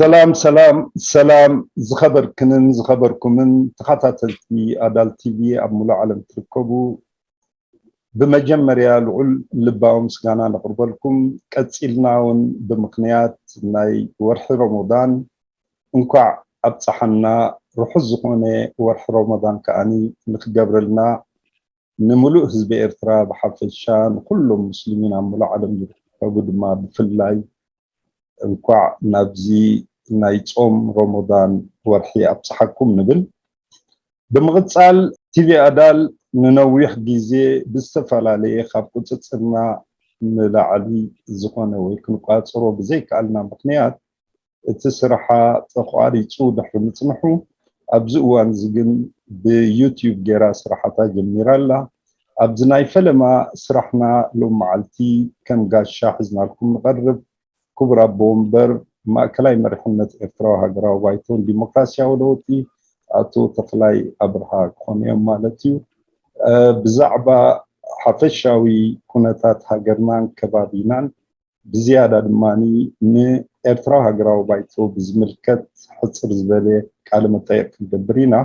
ሰላም ሰላም ሰላም፣ ዝኸበርክንን ዝኸበርኩምን ተኸታተልቲ ኣዳል ቲቪ ኣብ ሙሉእ ዓለም ትርከቡ፣ ብመጀመርያ ልዑል ልባዊ ምስጋና ነቕርበልኩም። ቀጺልና እውን ብምኽንያት ናይ ወርሒ ረመዳን እንኳዕ ኣብፀሓና፣ ርሑስ ዝኾነ ወርሒ ረመዳን ከኣኒ ንክገብረልና፣ ንምሉእ ህዝቢ ኤርትራ ብሓፈሻ፣ ንኩሎም ሙስሊሚን ኣብ ሙሉእ ዓለም ዝርከቡ ድማ ብፍላይ እንኳዕ ናብዚ ናይ ጾም ረመዳን ወርሒ ኣብፀሓኩም ንብል። ብምቕጻል፣ ቲቪ ኣዳል ንነዊሕ ግዜ ብዝተፈላለየ ካብ ቁጽጽርና ንላዕሊ ዝኾነ ወይ ክንቋጽሮ ብዘይከኣልና ምኽንያት፣ እቲ ስራሓ ተቋሪጹ ድሕሪ ምጽንሑ፣ ኣብዚ እዋን እዚ ግን ብዩትዩብ ገይራ ስራሓታ ጀሚራ ኣላ። ኣብዚ ናይ ፈለማ ስራሕና ሎም መዓልቲ ከም ጋሻ ሒዝናልኩም ንቐርብ። ክቡር ኣቦ ወንበር ማእከላይ መሪሕነት ኤርትራዊ ሃገራዊ ባይቶን ዲሞክራሲያዊ ለውጢ ኣቶ ተኽላይ ኣብርሃ ክኾኑ እዮም ማለት እዩ። ብዛዕባ ሓፈሻዊ ኩነታት ሃገርናን ከባቢናን ብዝያዳ ድማ ንኤርትራዊ ሃገራዊ ባይቶ ብዝምልከት ሕጽር ዝበለ ቃለ መጠየቅ ክንገብር ኢና።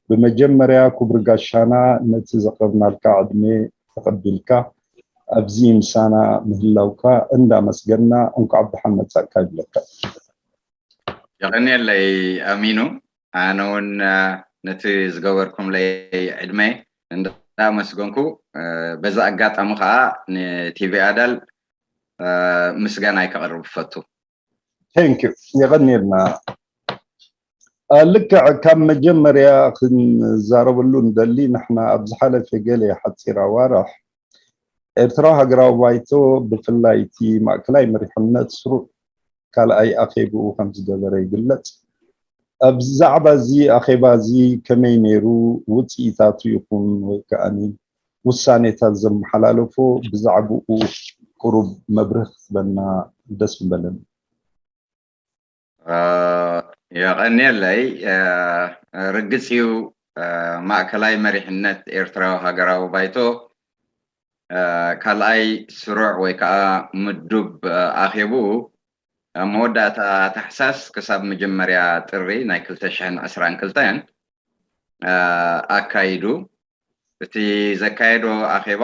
ብመጀመርያ ክቡር ጋሻና ነቲ ዘቕረብናልካ ዕድመ ተቐቢልካ ኣብዚ ምሳና ምህላውካ እንዳመስገና እንኳዕ ብደሓን መጻእካ ይብለካ። የቐንየለይ ኣሚኑ። ኣነ እውን ነቲ ዝገበርኩምለይ ዕድመ እንዳመስገንኩ፣ በዚ ኣጋጣሚ ከዓ ንቲቪ ኣዳል ምስጋናይ ከቕርብ እፈቱ። Thank you። የቐንየልና። ልክዕ ካብ መጀመርያ ክንዛረበሉ እንደሊ፣ ንሕና ኣብ ዝሓለፈ ገለ ሓፂር ኣዋርሕ ኤርትራዊ ሃገራዊ ባይቶ ብፍላይ እቲ ማእከላይ መሪሕነት ስሩዕ ካልኣይ ኣኼብኡ ከም ዝገበረ ይግለጽ። ኣብ ዛዕባ እዚ ኣኼባ እዚ ከመይ ነይሩ፣ ውጽኢታቱ ይኹን ወይ ከኣኒ ውሳኔታት ዘመሓላለፎ ብዛዕባኡ ቁሩብ መብርህ ክትበና ደስ ምበለኒ። የቐንየለይ። ርግጽ እዩ፣ ማእከላይ መሪሕነት ኤርትራዊ ሃገራዊ ባይቶ ካልኣይ ስሩዕ ወይ ከዓ ምዱብ ኣኼብኡ መወዳእታ ታሕሳስ ክሳብ መጀመርያ ጥሪ ናይ ክልተ ሽሕን ዕስራን ክልተን ኣካይዱ። እቲ ዘካየዶ ኣኼባ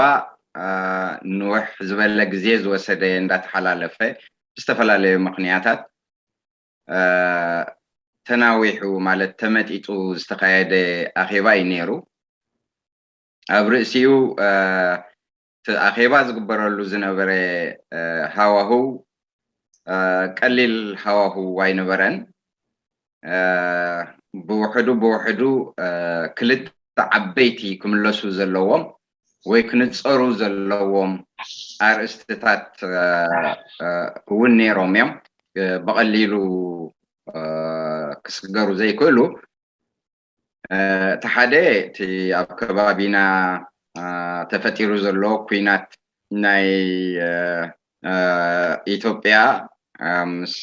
ንውሕ ዝበለ ግዜ ዝወሰደ እንዳተሓላለፈ ብዝተፈላለዩ ምኽንያታት ተናዊሑ ማለት ተመጢጡ ዝተኻየደ ኣኼባ እዩ ነይሩ። ኣብ ርእሲኡ እቲ ኣኼባ ዝግበረሉ ዝነበረ ሃዋህው ቀሊል ሃዋህው ኣይነበረን። ብውሕዱ ብውሕዱ ክልተ ዓበይቲ ክምለሱ ዘለዎም ወይ ክንጸሩ ዘለዎም ኣርእስትታት እውን ነይሮም እዮም። ብቐሊሉ ክስገሩ ዘይክእሉ። እቲ ሓደ እቲ ኣብ ከባቢና ተፈጢሩ ዘሎ ኩናት ናይ ኢትዮጵያ ምስ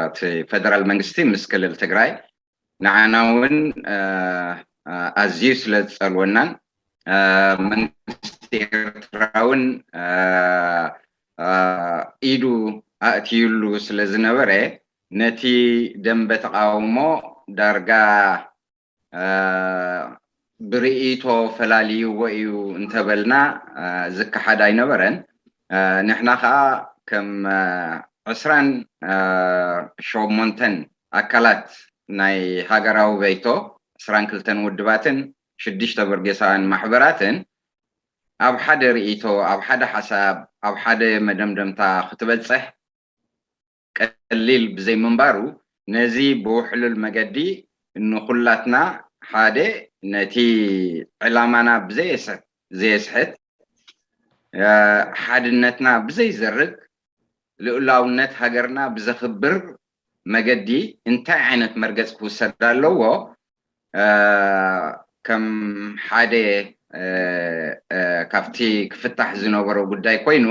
እቲ ፌደራል መንግስቲ ምስ ክልል ትግራይ ንዓና እውን ኣዝዩ ስለ ዝጸልወናን መንግስቲ ኤርትራ እውን ኢዱ ኣእትዩሉ ስለ ዝነበረ ነቲ ደንበ ተቃውሞ ዳርጋ ብርእይቶ ፈላልይዎ እዩ እንተበልና ዝከሓድ ኣይነበረን። ንሕና ከዓ ከም ዕስራን ሸሞንተን ኣካላት ናይ ሃገራዊ በይቶ፣ ዕስራን ክልተን ውድባትን ሽዱሽተ በርጌሳውያን ማሕበራትን ኣብ ሓደ ርእይቶ፣ ኣብ ሓደ ሓሳብ፣ ኣብ ሓደ መደምደምታ ክትበጽሕ ቀሊል ብዘይምንባሩ፣ ነዚ ብውሕሉል መገዲ ንኹላትና ሓደ፣ ነቲ ዕላማና ብዘየስሕት ሓድነትና ብዘይዘርግ ልኡላውነት ሃገርና ብዘኽብር መገዲ እንታይ ዓይነት መርገፂ ክውሰድ ኣለዎ ከም ሓደ ካብቲ ክፍታሕ ዝነበሮ ጉዳይ ኮይኑ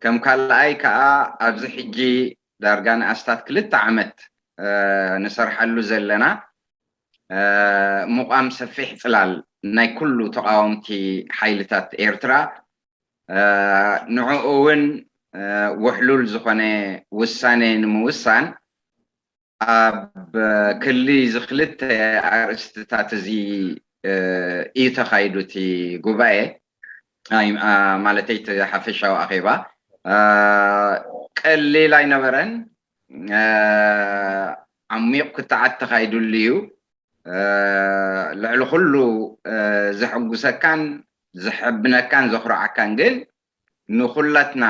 ከም ካልኣይ ከዓ ኣብዚ ሕጂ ዳርጋ ንኣስታት ክልተ ዓመት ንሰርሓሉ ዘለና ምቋም ሰፊሕ ፅላል ናይ ኩሉ ተቃወምቲ ሓይልታት ኤርትራ ንዕኡ እውን ውሕሉል ዝኾነ ውሳኔ ንምውሳን ኣብ ክሊ እዚ ክልተ ኣርእስትታት እዚ እዩ ተኻይዱ እቲ ጉባኤ። ማለተይ እቲ ሓፈሻዊ ኣኼባ ቀሊል ኣይነበረን። ዓሚቕ ክትዓት ተኻይዱሉ እዩ። ልዕሊ ኩሉ ዘሐጉሰካን ዘሐብነካን ዘኹርዓካን ግን ንኹላትና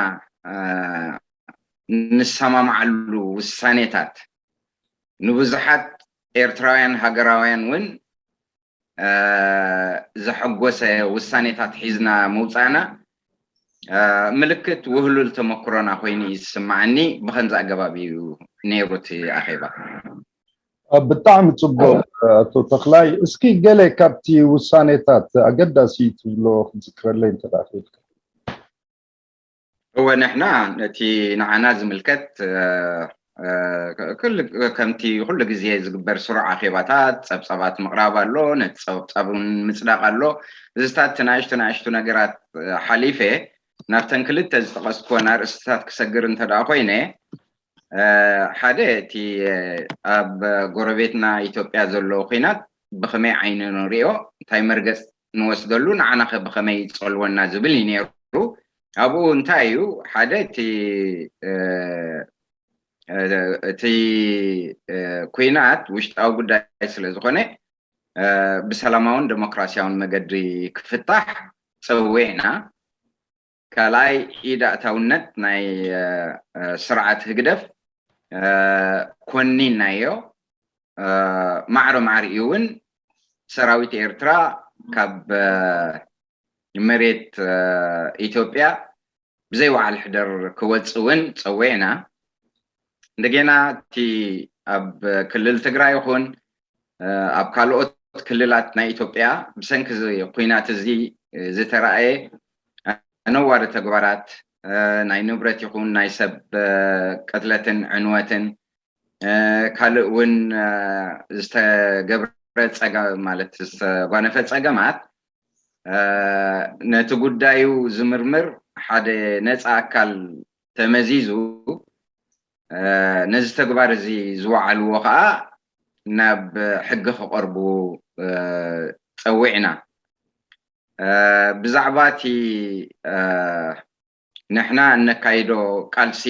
ንሰማምዓሉ ውሳኔታት ንብዙሓት ኤርትራውያን ሃገራውያን እውን ዘሐጎሰ ውሳኔታት ሒዝና ምውፃእና ምልክት ውህሉል ተመክሮና ኮይኑ እዩ ዝስማዓኒ። ብኸምዚ ኣገባብ እዩ ነይሩ እቲ ኣኼባ። ብጣዕሚ ፅቡቅ ኣቶ ተኽላይ፣ እስኪ ገለ ካብቲ ውሳኔታት ኣገዳሲ ትብሎ ክትዝክረለይ እንተ ደኣ ክኢልካ። እወ፣ ንሕና ነቲ ንዓና ዝምልከት ከምቲ ኩሉ ግዜ ዝግበር ስሩዕ ኣኼባታት፣ ጸብጻባት ምቕራብ ኣሎ፣ ነቲ ጸብጻብ እውን ምጽዳቕ ኣሎ። እዚታት እቲ ንኣሽቱ ንኣሽቱ ነገራት ሓሊፈ ናብተን ክልተ ዝጠቐስኩወን ኣርእስትታት ክሰግር እንተ ደኣ ኮይነ፣ ሓደ እቲ ኣብ ጎረቤትና ኢትዮጵያ ዘሎ ኲናት ብኸመይ ዓይኒ ንሪኦ፣ እንታይ መርገጽ ንወስደሉ፣ ንዓናኸ ብኸመይ ይጸልወና ዝብል እዩ ነይሩ። ኣብኡ እንታይ እዩ ሓደ እቲ እቲ ኲናት ውሽጣዊ ጉዳይ ስለ ዝኾነ ብሰላማውን ዴሞክራሲያውን መገዲ ክፍታሕ ጸዊዕና። ካልኣይ ኢድ ኣእታውነት ናይ ስርዓት ህግደፍ ኮኒናዮ። ማዕረ ማዕሪኡ እውን ሰራዊት ኤርትራ ካብ መሬት ኢትዮጵያ ብዘይ ወዓል ሕደር ክወፅ እውን ፀዊዕና። እንደገና እቲ ኣብ ክልል ትግራይ ይኹን ኣብ ካልኦት ክልላት ናይ ኢትዮጵያ ብሰንኪ እዚ ኲናት እዚ ዝተረኣየ ኣነዋሪ ተግባራት ናይ ንብረት ይኹን ናይ ሰብ ቅትለትን ዕንወትን ካልእ እውን ዝተገብረ ፀገም ማለት ዝተጓነፈ ፀገማት ነቲ ጉዳዩ ዝምርምር ሓደ ነፃ ኣካል ተመዚዙ ነዚ ተግባር እዚ ዝወዓልዎ ከዓ ናብ ሕጊ ክቐርቡ ፀዊዕና። ብዛዕባ እቲ ንሕና እነካይዶ ቃልሲ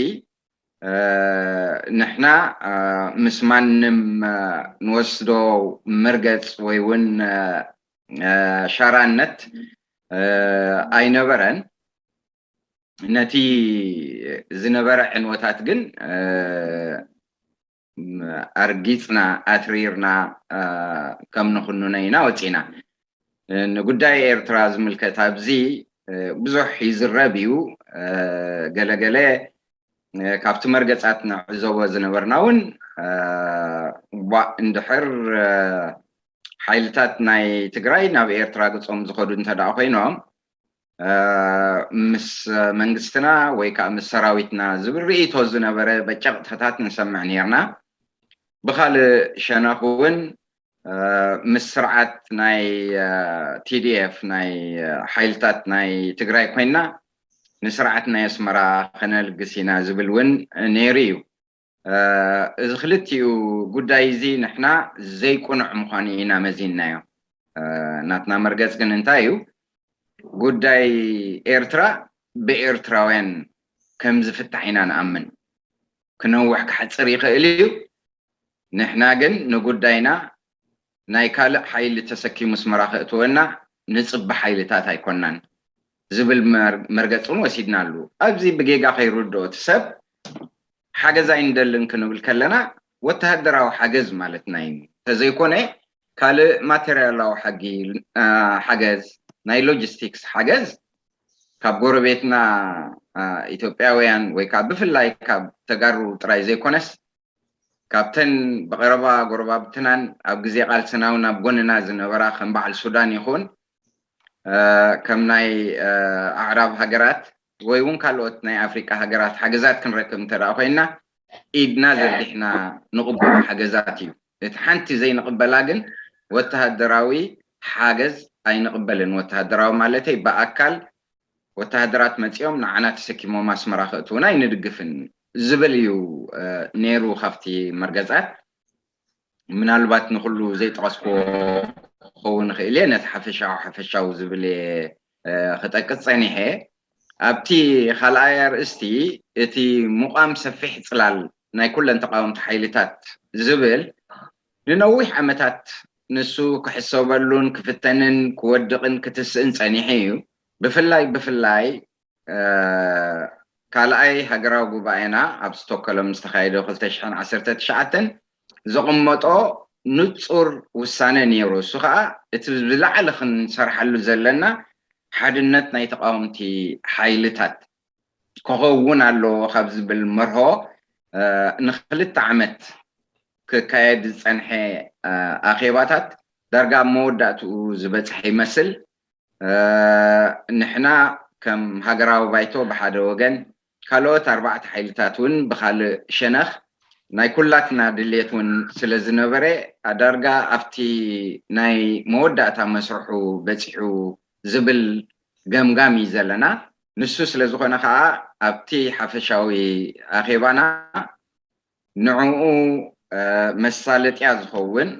ንሕና ምስ ማንም ንወስዶ መርገፅ ወይ እውን ሻራነት ኣይነበረን። ነቲ ዝነበረ ዕንወታት ግን ኣርጊፅና ኣትሪርና ከም ንኹንኖ ኢና ወፂና። ንጉዳይ ኤርትራ ዝምልከት ኣብዚ ብዙሕ ይዝረብ እዩ። ገለገለ ካብቲ መርገፃት ንዕዘቦ ዝነበርና እውን ዋእ እንድሕር ሓይልታት ናይ ትግራይ ናብ ኤርትራ ገፆም ዝኸዱ እንተ ደኣ ኮይኖም ምስ መንግስትና ወይ ከዓ ምስ ሰራዊትና ዝብል ርእይቶ ዝነበረ በጨቕታታት ንሰምዕ ነርና። ብኻልእ ሸነኽ እውን ምስ ስርዓት ናይ ቲዲኤፍ ናይ ሓይልታት ናይ ትግራይ ኮይና ንስርዓት ናይ ኣስመራ ከነልግስ ኢና ዝብል እውን ነይሩ እዩ። እዚ ክልቲኡ ጉዳይ እዚ ንሕና ዘይቁኑዕ ምዃኑ ኢና መዚንናዮ። ናትና መርገፅ ግን እንታይ እዩ? ጉዳይ ኤርትራ ብኤርትራውያን ከም ዝፍታሕ ኢና ንኣምን። ክነውሕ ክሓፅር ይኽእል እዩ። ንሕና ግን ንጉዳይና ናይ ካልእ ሓይሊ ተሰኪሙ ኣስመራ ከእትወና ንፅበ ሓይልታት ኣይኮናን ዝብል መርገፅ እውን ወሲድናሉ። ኣብዚ ብጌጋ ከይርድኦ እቲ ሰብ ሓገዝ ኣይንደልን ክንብል ከለና ወተሃደራዊ ሓገዝ ማለትና እዩ። እንተዘይኮነ ካልእ ማቴርያላዊ ሓጊ ሓገዝ ናይ ሎጂስቲክስ ሓገዝ ካብ ጎረቤትና ኢትዮጵያውያን ወይ ከዓ ብፍላይ ካብ ተጋሩ ጥራይ ዘይኮነስ ካብተን ብቐረባ ጎረባብትናን ኣብ ግዜ ቃልስና እውን ኣብ ጎንና ዝነበራ ከም በዓል ሱዳን ይኹን ከም ናይ ኣዕራብ ሃገራት ወይ እውን ካልኦት ናይ ኣፍሪቃ ሃገራት ሓገዛት ክንረክብ እንተ ኮይና ኢድና ዘርጊሕና ንቕበሎ ሓገዛት እዩ። እቲ ሓንቲ ዘይንቕበላ ግን ወተሃደራዊ ሓገዝ ኣይንቕበልን። ወተሃደራዊ ማለተይ ብኣካል ወተሃደራት መፂኦም ንዓና ተሰኪሞም ኣስመራ ከእትውና ኣይንድግፍን ዝብል እዩ ነይሩ። ካብቲ መርገፃት ምናልባት ንኩሉ ዘይጠቐስኩዎ ክኸውን ይኽእል እየ፣ ነቲ ሓፈሻዊ ሓፈሻዊ ዝብል እየ ክጠቅስ ፀኒሐ። ኣብቲ ካልኣይ ኣርእስቲ እቲ ምቋም ሰፊሕ ፅላል ናይ ኩለን ተቃወምቲ ሓይልታት ዝብል ንነዊሕ ዓመታት ንሱ ክሕሰበሉን ክፍተንን ክወድቕን ክትስእን ፀኒሑ እዩ። ብፍላይ ብፍላይ ካልኣይ ሃገራዊ ጉባኤና ኣብ ስቶኮሎም ዝተኻየደ ክልተ ሽሕን ዓሰርተ ትሽዓተን ዘቐመጦ ንጹር ውሳነ ነይሩ። እሱ ከዓ እቲ ብዝለዓለ ክንሰርሓሉ ዘለና ሓድነት ናይ ተቃወምቲ ሓይልታት ክኸውን ኣለዎ ካብ ዝብል መርሆ ንክልተ ዓመት ክካየድ ዝፀንሐ ኣኼባታት ዳርጋ ኣብ መወዳእትኡ ዝበፅሐ ይመስል። ንሕና ከም ሃገራዊ ባይቶ ብሓደ ወገን ካልኦት ኣርባዕተ ሓይልታት እውን ብካልእ ሸነኽ ናይ ኩላትና ድሌት እውን ስለ ዝነበረ ዳርጋ ኣብቲ ናይ መወዳእታ መስርሑ በፂሑ ዝብል ገምጋም እዩ ዘለና። ንሱ ስለ ዝኾነ ከዓ ኣብቲ ሓፈሻዊ ኣኼባና ንዕኡ መሳለጥያ ዝኸውን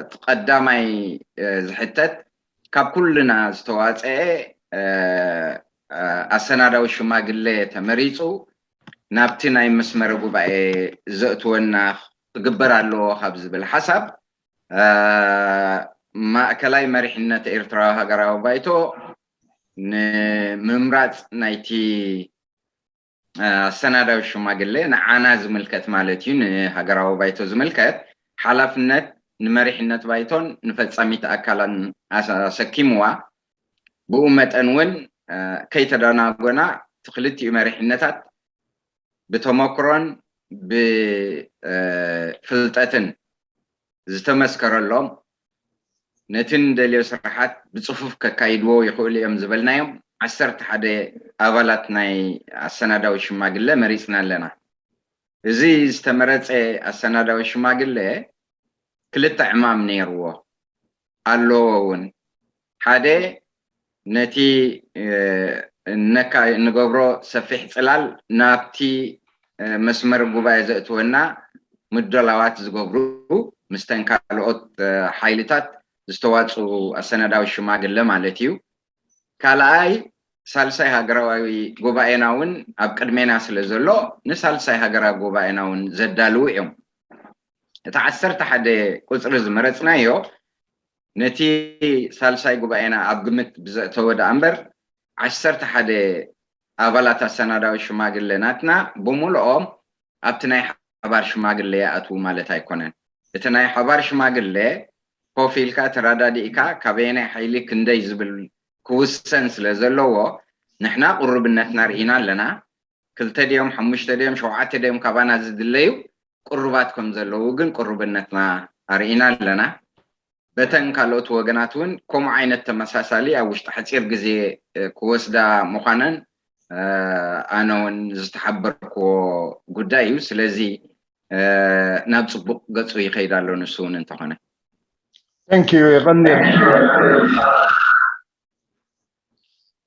እቲ ቀዳማይ ዝሕተት ካብ ኩልና ዝተዋፀአ ኣሰናዳዊ ሽማግለ ተመሪፁ ናብቲ ናይ መስመረ ጉባኤ ዘእትወና ክግበር ኣለዎ ካብ ዝብል ሓሳብ ማእከላይ መሪሕነት ኤርትራዊ ሃገራዊ ባይቶ ንምምራፅ ናይቲ ኣሰናዳዊ ሽማግለ ንዓና ዝምልከት ማለት እዩ፣ ንሃገራዊ ባይቶ ዝምልከት ሓላፍነት ንመሪሕነት ባይቶን ንፈጻሚት ኣካላን ኣሰኪምዋ። ብኡ መጠን እውን ከይተደናጎና እቲ ክልቲኡ መሪሕነታት ብተመክሮን ብፍልጠትን ዝተመስከረሎም ነቲ ንደልዮ ስራሓት ብፅፉፍ ከካይድዎ ይኽእሉ እዮም ዝበልናዮም ዓሰርተ ሓደ ኣባላት ናይ ኣሰናዳዊ ሽማግለ መሪፅና ኣለና። እዚ ዝተመረፀ ኣሰናዳዊ ሽማግለ ክልተ ዕማም ነይርዎ ኣለዎ እውን። ሓደ ነቲ ነካ እንገብሮ ሰፊሕ ፅላል ናብቲ መስመር ጉባኤ ዘእትወና ምድላዋት ዝገብሩ ምስተን ካልኦት ሓይልታት ዝተዋፅኡ ኣሰናዳዊ ሽማግለ ማለት እዩ። ካልኣይ ሳልሳይ ሃገራዊ ጉባኤና እውን ኣብ ቅድሜና ስለ ዘሎ ንሳልሳይ ሃገራዊ ጉባኤና እውን ዘዳልዉ እዮም። እቲ ዓሰርተ ሓደ ቁፅሪ ዝመረፅናዮ ነቲ ሳልሳይ ጉባኤና ኣብ ግምት ብዘእተወ ደኣ እምበር ዓሰርተ ሓደ ኣባላት ኣሰናዳዊ ሽማግለ ናትና ብምልኦም ኣብቲ ናይ ሓባር ሽማግለ ይኣትዉ ማለት ኣይኮነን። እቲ ናይ ሓባር ሽማግለ ኮፍ ኢልካ ተረዳዲእካ ካበየናይ ሓይሊ ክንደይ ዝብል ክውሰን ስለ ዘለዎ ንሕና ቅሩብነትና ርኢና ኣለና። ክልተ ድዮም ሓሙሽተ ድዮም ሸውዓተ ድዮም ካባና ዝድለዩ ቅሩባት ከም ዘለዉ ግን ቅሩብነትና ኣርኢና ኣለና። በተን ካልኦት ወገናት እውን ከምኡ ዓይነት ተመሳሳሊ ኣብ ውሽጢ ሓፂር ግዜ ክወስዳ ምዃነን ኣነ እውን ዝተሓበርክዎ ጉዳይ እዩ። ስለዚ ናብ ፅቡቕ ገፁ ይኸይድ ኣሎ። ንሱ እውን እንተኾነ Thank you የቐንየልና።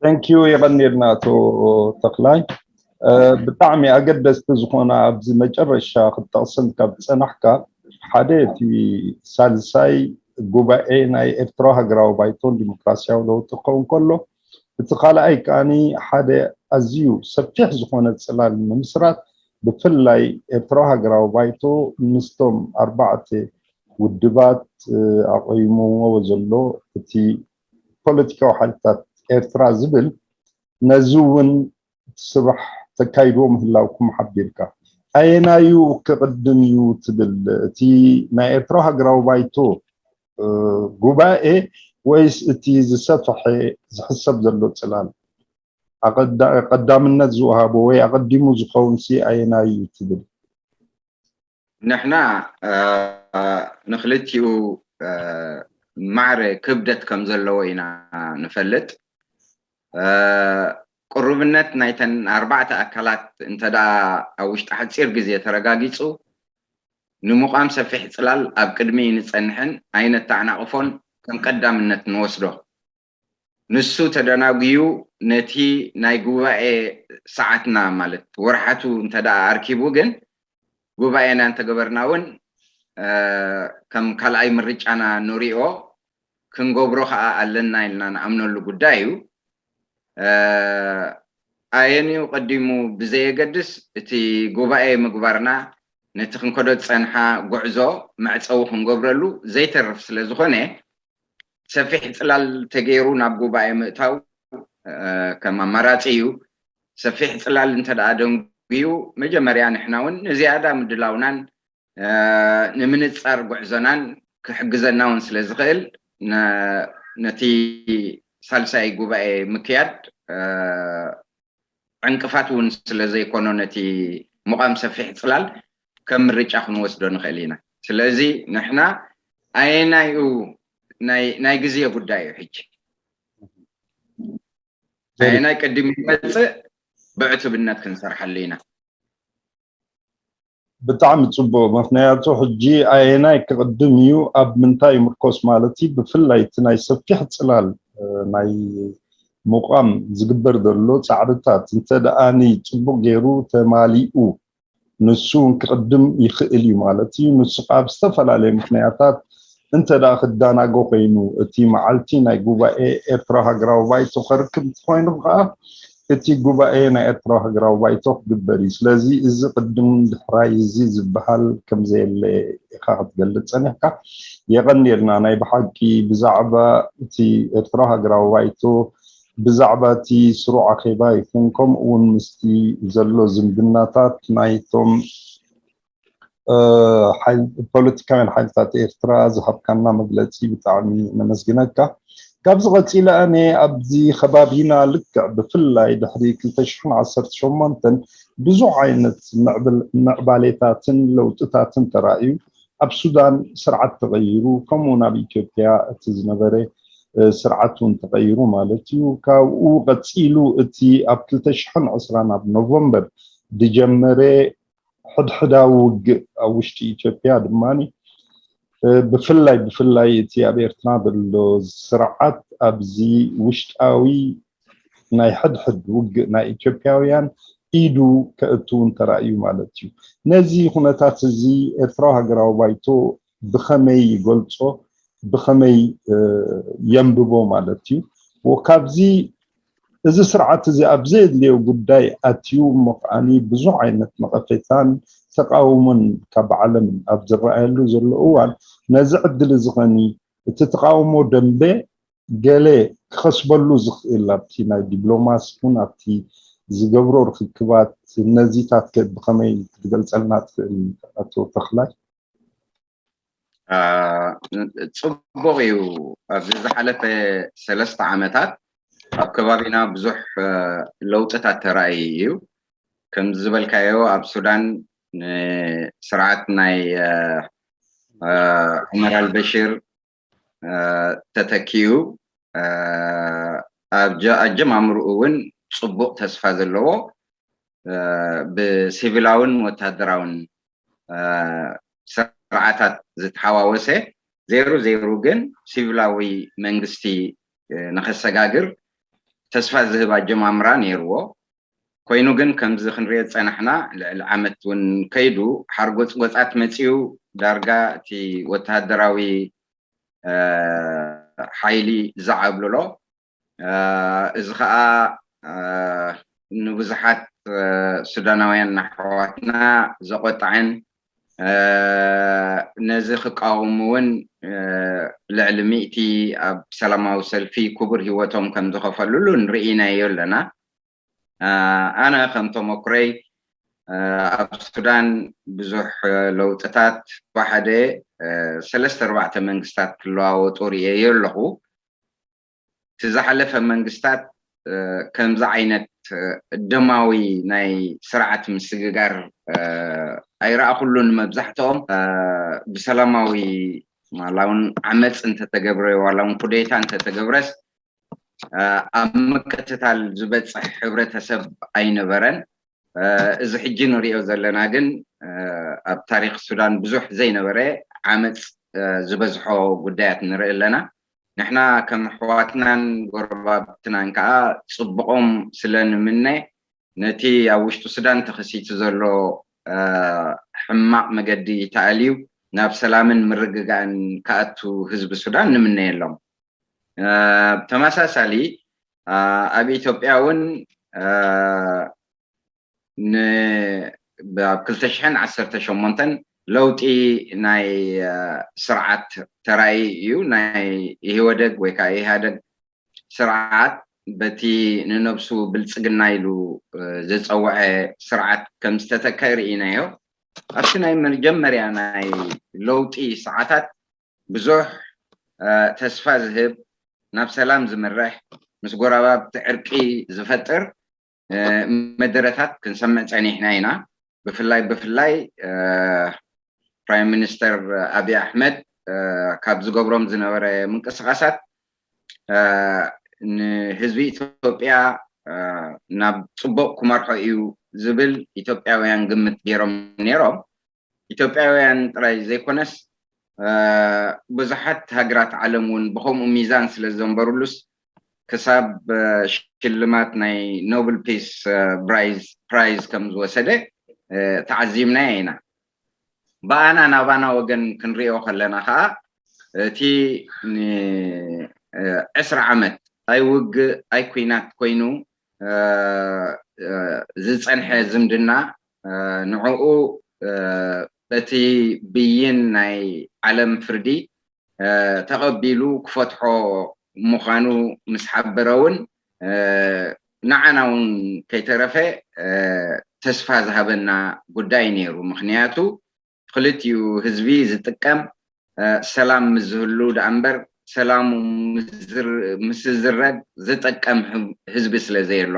Thank you የቐንየልና ኣቶ ተኽላይ። ብጣዕሚ ኣገደስቲ ዝኾነ ኣብዚ መጨረሻ ክትጠቕሰን ካብ ዝፀናሕካ ሓደ እቲ ሳልሳይ ጉባኤ ናይ ኤርትራ ሃገራዊ ባይቶን ዲሞክራሲያዊ ለውጢ ክኸውን ከሎ እቲ ካልኣይ ከዓኒ ሓደ ኣዝዩ ሰፊሕ ዝኾነ ፅላል ንምስራት ብፍላይ ኤርትራ ሃገራዊ ባይቶ ምስቶም ኣርባዕተ ውድባት ኣቑይምዎ ዘሎ እቲ ፖለቲካዊ ሓይልታት ኤርትራ ዝብል ነዚ እውን እቲ ስራሕ ተካይድዎ ምህላውኩም ሓቢርካ ኣየናዩ ክቕድም እዩ ትብል? እቲ ናይ ኤርትራ ሃገራዊ ባይቶ ጉባኤ ወይስ እቲ ዝሰፍሐ ዝሕሰብ ዘሎ ፅላል? ቀዳምነት ዝወሃቦ ወይ ኣቐዲሙ ዝኸውን ሲ ኣየናይ እዩ ትብል? ንሕና ንክልቲኡ ማዕረ ክብደት ከም ዘለዎ ኢና ንፈልጥ። ቅሩብነት ናይተን ኣርባዕተ ኣካላት እንተ ደኣ ኣብ ውሽጢ ሓጺር ግዜ ተረጋጊጹ፣ ንምቋም ሰፊሕ ጽላል ኣብ ቅድሚ ንጸንሕን ኣይነተዓናቕፎን ከም ቀዳምነት ንወስዶ። ንሱ ተደናጉዩ ነቲ ናይ ጉባኤ ሰዓትና ማለት ወርሓቱ እንተ ደኣ ኣርኪቡ ግን ጉባኤና እንተገበርና እውን ከም ካልኣይ ምርጫና ንሪኦ ክንገብሮ ከዓ ኣለና ኢልና ንኣምነሉ ጉዳይ እዩ። ኣየንዩ ቀዲሙ ብዘየገድስ እቲ ጉባኤ ምግባርና ነቲ ክንከዶ ዝፀንሓ ጉዕዞ መዕፀዊ ክንገብረሉ ዘይተርፍ ስለ ዝኾነ ሰፊሕ ፅላል ተገይሩ ናብ ጉባኤ ምእታው ከም ኣማራፂ እዩ። ሰፊሕ ፅላል እንተ ደኣ ደንጉዩ መጀመርያ ንሕና እውን ንዝያዳ ምድላውናን ንምንፃር ጉዕዞናን ክሕግዘና እውን ስለ ዝኽእል ነቲ ሳልሳይ ጉባኤ ምክያድ ዕንቅፋት እውን ስለ ዘይኮኖ ነቲ ምቋም ሰፊሕ ፅላል ከም ምርጫ ክንወስዶ ንኽእል ኢና። ስለዚ ንሕና ኣየናይኡ ናይ ግዜ ጉዳይ እዩ ሕጂ ኣየናይ ቅድም ይመፅእ ብዕቱብነት ክንሰርሓሉ ኢና። ብጣዕሚ ፅቡቅ። ምክንያቱ ሕጂ ኣየናይ ክቅድም እዩ ኣብ ምንታይ ይምርኮስ ማለት እዩ። ብፍላይ እቲ ናይ ሰፊሕ ፅላል ናይ ምቋም ዝግበር ዘሎ ፃዕርታት እንተ ደኣ ጽቡቅ ገይሩ ተማሊኡ ንሱ እውን ክቅድም ይኽእል እዩ ማለት እዩ። ንሱ ከዓ ብዝተፈላለየ ምክንያታት እንተ ደኣ ክዳናጎ ኮይኑ እቲ መዓልቲ ናይ ጉባኤ ኤርትራ ሃገራዊ ባይቶ ከርክብ እንተኮይኑ ከዓ እቲ ጉባኤ ናይ ኤርትራ ሃገራዊ ባይቶ ክግበር እዩ። ስለዚ እዚ ቅድም ድሕራይ እዚ ዝበሃል ከምዘየለ ኢኻ ክትገልፅ ፀኒሕካ። የቐንየልና። ናይ ብሓቂ ብዛዕባ እቲ ኤርትራ ሃገራዊ ባይቶ ብዛዕባ እቲ ስሩዕ ኣኼባ ይኹን ከምኡ እውን ምስቲ ዘሎ ዝምድናታት ናይቶም ፖለቲካውያን ሓይልታት ኤርትራ ዝሃብካና መግለፂ ብጣዕሚ ነመስግነካ። ካብዚ ቀፂለ ኣነ ኣብዚ ከባቢና ልክዕ ብፍላይ ድሕሪ ክልተ ሽሕን ዓሰርተ ሸሞንተን ብዙሕ ዓይነት ምዕባሌታትን ለውጥታትን ተራእዩ። ኣብ ሱዳን ስርዓት ተቐይሩ፣ ከምኡ እውን ኣብ ኢትዮጵያ እቲ ዝነበረ ስርዓት እውን ተቐይሩ ማለት እዩ። ካብኡ ቀፂሉ እቲ ኣብ ክልተ ሽሕን ዕስራን ኣብ ኖቨምበር ዝጀመረ ሕድሕዳዊ ውግእ ኣብ ውሽጢ ኢትዮጵያ ድማ ብፍላይ ብፍላይ እቲ ኣብ ኤርትራ ዘሎ ስርዓት ኣብዚ ውሽጣዊ ናይ ሕድሕድ ውግእ ናይ ኢትዮጵያውያን ኢዱ ከእቱ እውን ተራእዩ ማለት እዩ። ነዚ ኩነታት እዚ ኤርትራዊ ሃገራዊ ባይቶ ብኸመይ ይገልጾ፣ ብኸመይ የንብቦ ማለት እዩ። ካብዚ እዚ ስርዓት እዚ ኣብ ዘየድልዮ ጉዳይ ኣትዩ እሞ ከዓኒ ብዙሕ ዓይነት ነቐፌታን ተቃውሞን ካብ ዓለም ኣብ ዝረኣየሉ ዘሎ እዋን ነዚ ዕድል እዚ ኸኒ እቲ ተቃውሞ ደንበ ገለ ክኸስበሉ ዝኽእል ኣብቲ ናይ ዲፕሎማሲ ይኹን ኣብቲ ዝገብሮ ርክክባት ነዚታት ከ ብኸመይ ክትገልጸልና ትኽእል ኣቶ ተኽላይ? ጽቡቕ እዩ። ኣብዚ ዝሓለፈ ሰለስተ ዓመታት ኣብ ከባቢና ብዙሕ ለውጥታት ተራእዩ እዩ። ከም ዝበልካዮ ኣብ ሱዳን ንስርዓት ናይ ዑመር ኣልበሽር ተተኪኡ ኣብ ኣጀማምርኡ እውን ጽቡቕ ተስፋ ዘለዎ ብሲቪላውን ወታደራውን ስርዓታት ዝተሓዋወሰ ዘይሩ ዘይሩ ግን ሲቪላዊ መንግስቲ ንኸሰጋግር ተስፋ ዝህብ ኣጀማምራ ነይርዎ። ኮይኑ ግን ከምዚ ክንሪኦ ዝፀናሕና ልዕሊ ዓመት እውን ከይዱ ሓርጎፅጎፃት መፅዩ ዳርጋ እቲ ወተሃደራዊ ሓይሊ ዝዓብልሎ እዚ ከዓ ንብዙሓት ሱዳናውያን ኣሕዋትና ዘቆጣዐን ነዚ ክቃወሙ እውን ልዕሊ ሚእቲ ኣብ ሰላማዊ ሰልፊ ክቡር ህይወቶም ከም ዝኸፈልሉ ንርኢናዮ ኣለና። ኣነ ከም ተመኩረይ ኣብ ሱዳን ብዙሕ ለውጥታት ብሓደ ሰለስተ ኣርባዕተ መንግስታት ክለዋወጡ ርእየዮ ኣለኹ። እቲ ዝሓለፈ መንግስታት ከምዚ ዓይነት ደማዊ ናይ ስርዓት ምስግጋር ኣይረኣኹሉን። መብዛሕትኦም ብሰላማዊ ዋላ እውን ዓመፅ እንተተገብረ ዋላ እውን ኩዴታ እንተተገብረስ ኣብ ምቅትታል ዝበፅሕ ሕብረተሰብ ኣይነበረን። እዚ ሕጂ ንሪኦ ዘለና ግን ኣብ ታሪክ ሱዳን ብዙሕ ዘይነበረ ዓመፅ ዝበዝሖ ጉዳያት ንርኢ ኣለና። ንሕና ከም ኣሕዋትናን ጎረባብትናን ከዓ ፅቡቆም ስለ ንምነ ነቲ ኣብ ውሽጡ ሱዳን ተኸሲቱ ዘሎ ሕማቕ መገዲ ተኣልዩ ናብ ሰላምን ምርግጋእን ክኣቱ ህዝቢ ሱዳን ንምነየሎም። ተመሳሳሊ ኣብ ኢትዮጵያ እውን ኣብ ክልተ ሽሕን ዓሰርተ ሸሞንተን ለውጢ ናይ ስርዓት ተራእዩ እዩ። ናይ ኢህወደግ ወይ ከዓ ኢህኣደግ ስርዓት በቲ ንነብሱ ብልፅግና ኢሉ ዝፀውዐ ስርዓት ከም ዝተተከ ርኢናዮ። ኣብቲ ናይ መጀመርያ ናይ ለውጢ ሰዓታት ብዙሕ ተስፋ ዝህብ፣ ናብ ሰላም ዝምርሕ፣ ምስ ጎረባብቲ ዕርቂ ዝፈጥር መደረታት ክንሰምዕ ፀኒሕና ኢና። ብፍላይ ብፍላይ ፕራይም ሚኒስተር ኣብይ ኣሕመድ ካብ ዝገብሮም ዝነበረ ምንቅስቃሳት ንህዝቢ ኢትዮጵያ ናብ ፅቡቅ ክመርሖ እዩ ዝብል ኢትዮጵያውያን ግምት ገይሮም ነይሮም። ኢትዮጵያውያን ጥራይ ዘይኮነስ ብዙሓት ሃገራት ዓለም እውን ብከምኡ ሚዛን ስለ ዝዘንበሩሉስ ክሳብ ሽልማት ናይ ኖብል ፒስ ፕራይዝ ከም ዝወሰደ ተዓዚብናዮ ኢና። ብኣና ናባና ወገን ክንሪኦ ከለና ከዓ እቲ ዕስራ ዓመት ኣይ ውግእ ኣይ ኩናት ኮይኑ ዝፀንሐ ዝምድና ንዕኡ በቲ ብይን ናይ ዓለም ፍርዲ ተቐቢሉ ክፈትሖ ምዃኑ ምስ ሓበረ እውን ንዓና እውን ከይተረፈ ተስፋ ዝሃበና ጉዳይ ነይሩ። ምክንያቱ ክልቲኡ ህዝቢ ዝጥቀም ሰላም ምስ ዝህሉ ደኣ እምበር ሰላሙ ምስ ዝረግ ዝጠቀም ህዝቢ ስለ ዘየሎ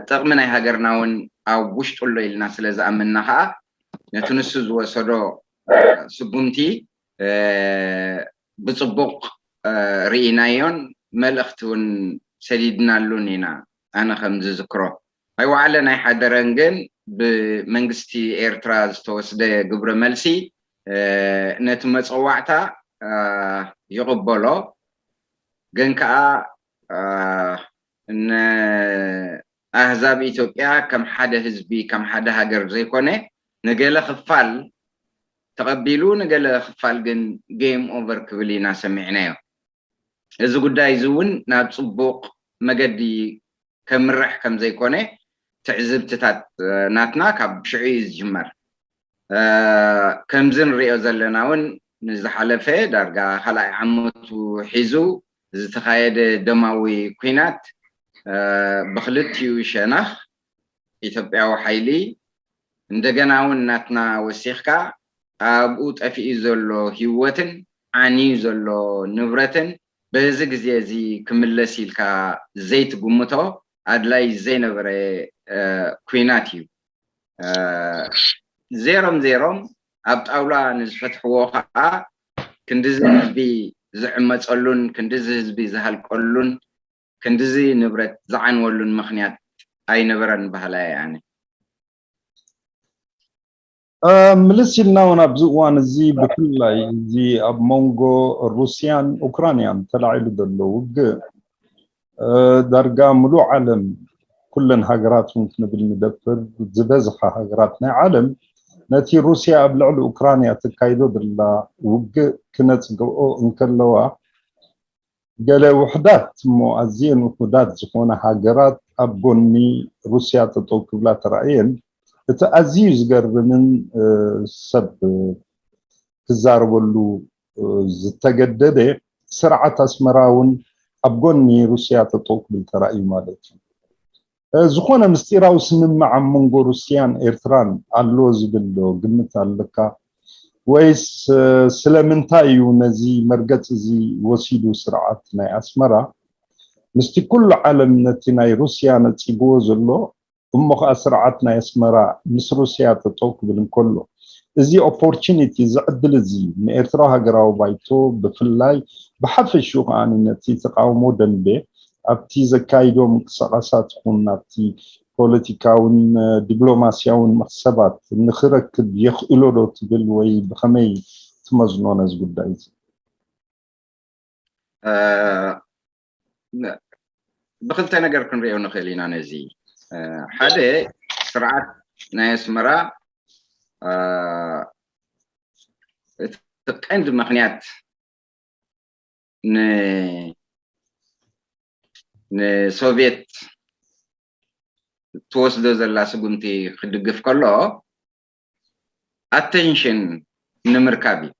ጥቕሚ ናይ ሃገርና እውን ኣብ ውሽጡ ኣሎ ኢልና ስለ ዝኣመንና ከዓ ነቲ ንሱ ዝወሰዶ ስጉምቲ ብፅቡቕ ርኢናዮን መልእኽቲ እውን ሰዲድናሉን ኢና። ኣነ ከም ዝዝክሮ ኣይወዓለን ኣይሓደረን ግን ብመንግስቲ ኤርትራ ዝተወስደ ግብረ መልሲ ነቲ መፀዋዕታ ይቕበሎ ግን ከዓ ንኣህዛብ ኢትዮጵያ ከም ሓደ ህዝቢ ከም ሓደ ሃገር ዘይኮነ ንገለ ክፋል ተቐቢሉ ንገለ ክፋል ግን ጌም ኦቨር ክብል ኢና ሰሚዕናዮ። እዚ ጉዳይ እዚ እውን ናብ ፅቡቕ መገዲ ከምርሕ ከም ዘይኮነ ትዕዝብትታት ናትና ካብ ሽዑ እዩ ዝጅመር። ከምዚ ንሪኦ ዘለና እውን ንዝሓለፈ ዳርጋ ካልኣይ ዓመቱ ሒዙ ዝተኻየደ ደማዊ ኲናት ብክልቲኡ ሸነኽ ኢትዮጵያዊ ሓይሊ እንደገና እውን ናትና ወሲኽካ ኣብኡ ጠፊኡ ዘሎ ህይወትን ዓንዩ ዘሎ ንብረትን በዚ ግዜ እዚ ክምለስ ኢልካ ዘይትግምቶ ኣድላይ ዘይነበረ ኲናት እዩ። ዜሮም ዜሮም ኣብ ጣውላ ንዝፈትሕዎ ከዓ ክንድዚ ህዝቢ ዝዕመፀሉን ክንድዚ ህዝቢ ዝሃልቀሉን ክንድዚ ንብረት ዝዓንወሉን ምኽንያት ኣይነበረን በሃላይ ኣነ። ምልስ ኢልና እውን ኣብዚ እዋን እዚ ብፍላይ እዚ ኣብ መንጎ ሩስያን ኡክራንያን ተላዒሉ ዘሎ ውግእ ዳርጋ ሙሉእ ዓለም ኩለን ሃገራት እውን ክንብል ንደፍር ዝበዝሓ ሃገራት ናይ ዓለም ነቲ ሩስያ ኣብ ልዕሊ ኡክራንያ ተካይዶ ዘላ ውግእ ክነፅግኦ እንከለዋ ገለ ውሕዳት እሞ ኣዝየን ውሑዳት ዝኾና ሃገራት ኣብ ጎኒ ሩስያ ጠጠው ክብላ ተራእየን። እቲ ኣዝዩ ዝገርምን ሰብ ክዛረበሉ ዝተገደደ ስርዓት ኣስመራ እውን ኣብ ጎኒ ሩስያ ጠጠው ክብል ተራእዩ ማለት እዩ። ዝኾነ ምስጢራዊ ስምምዕ ኣብ መንጎ ሩስያን ኤርትራን ኣሎ ዝብል ዶ ግምት ኣለካ? ወይስ ስለምንታይ እዩ ነዚ መርገፂ እዚ ወሲዱ ስርዓት ናይ ኣስመራ ምስቲ ኩሉ ዓለም ነቲ ናይ ሩስያ ነፂግዎ ዘሎ እሞ ከዓ ስርዓት ናይ ኣስመራ ምስ ሩስያ ጠጠው ክብል እንከሎ እዚ ኦፖርቹኒቲ፣ እዚ ዕድል እዚ ንኤርትራዊ ሃገራዊ ባይቶ ብፍላይ፣ ብሓፈሽኡ ከኣ ነቲ ተቃውሞ ደንቤ ኣብቲ ዘካይዶ ምንቅስቃሳት ይኹን ኣብቲ ፖለቲካውን ዲፕሎማስያውን መኽሰባት ንኽረክብ የኽእሎ ዶ ትብል ወይ ብኸመይ ትመዝኖ ነዚ ጉዳይ እዚ? ብክልተ ነገር ክንሪኦ ንኽእል ኢና ነዚ። ሓደ፣ ስርዓት ናይ ኣስመራ እቲ ቀንዲ ምኽንያት ንሶቪየት ትወስዶ ዘላ ስጉምቲ ክድግፍ ከሎ ኣቴንሽን ንምርካብ እዩ።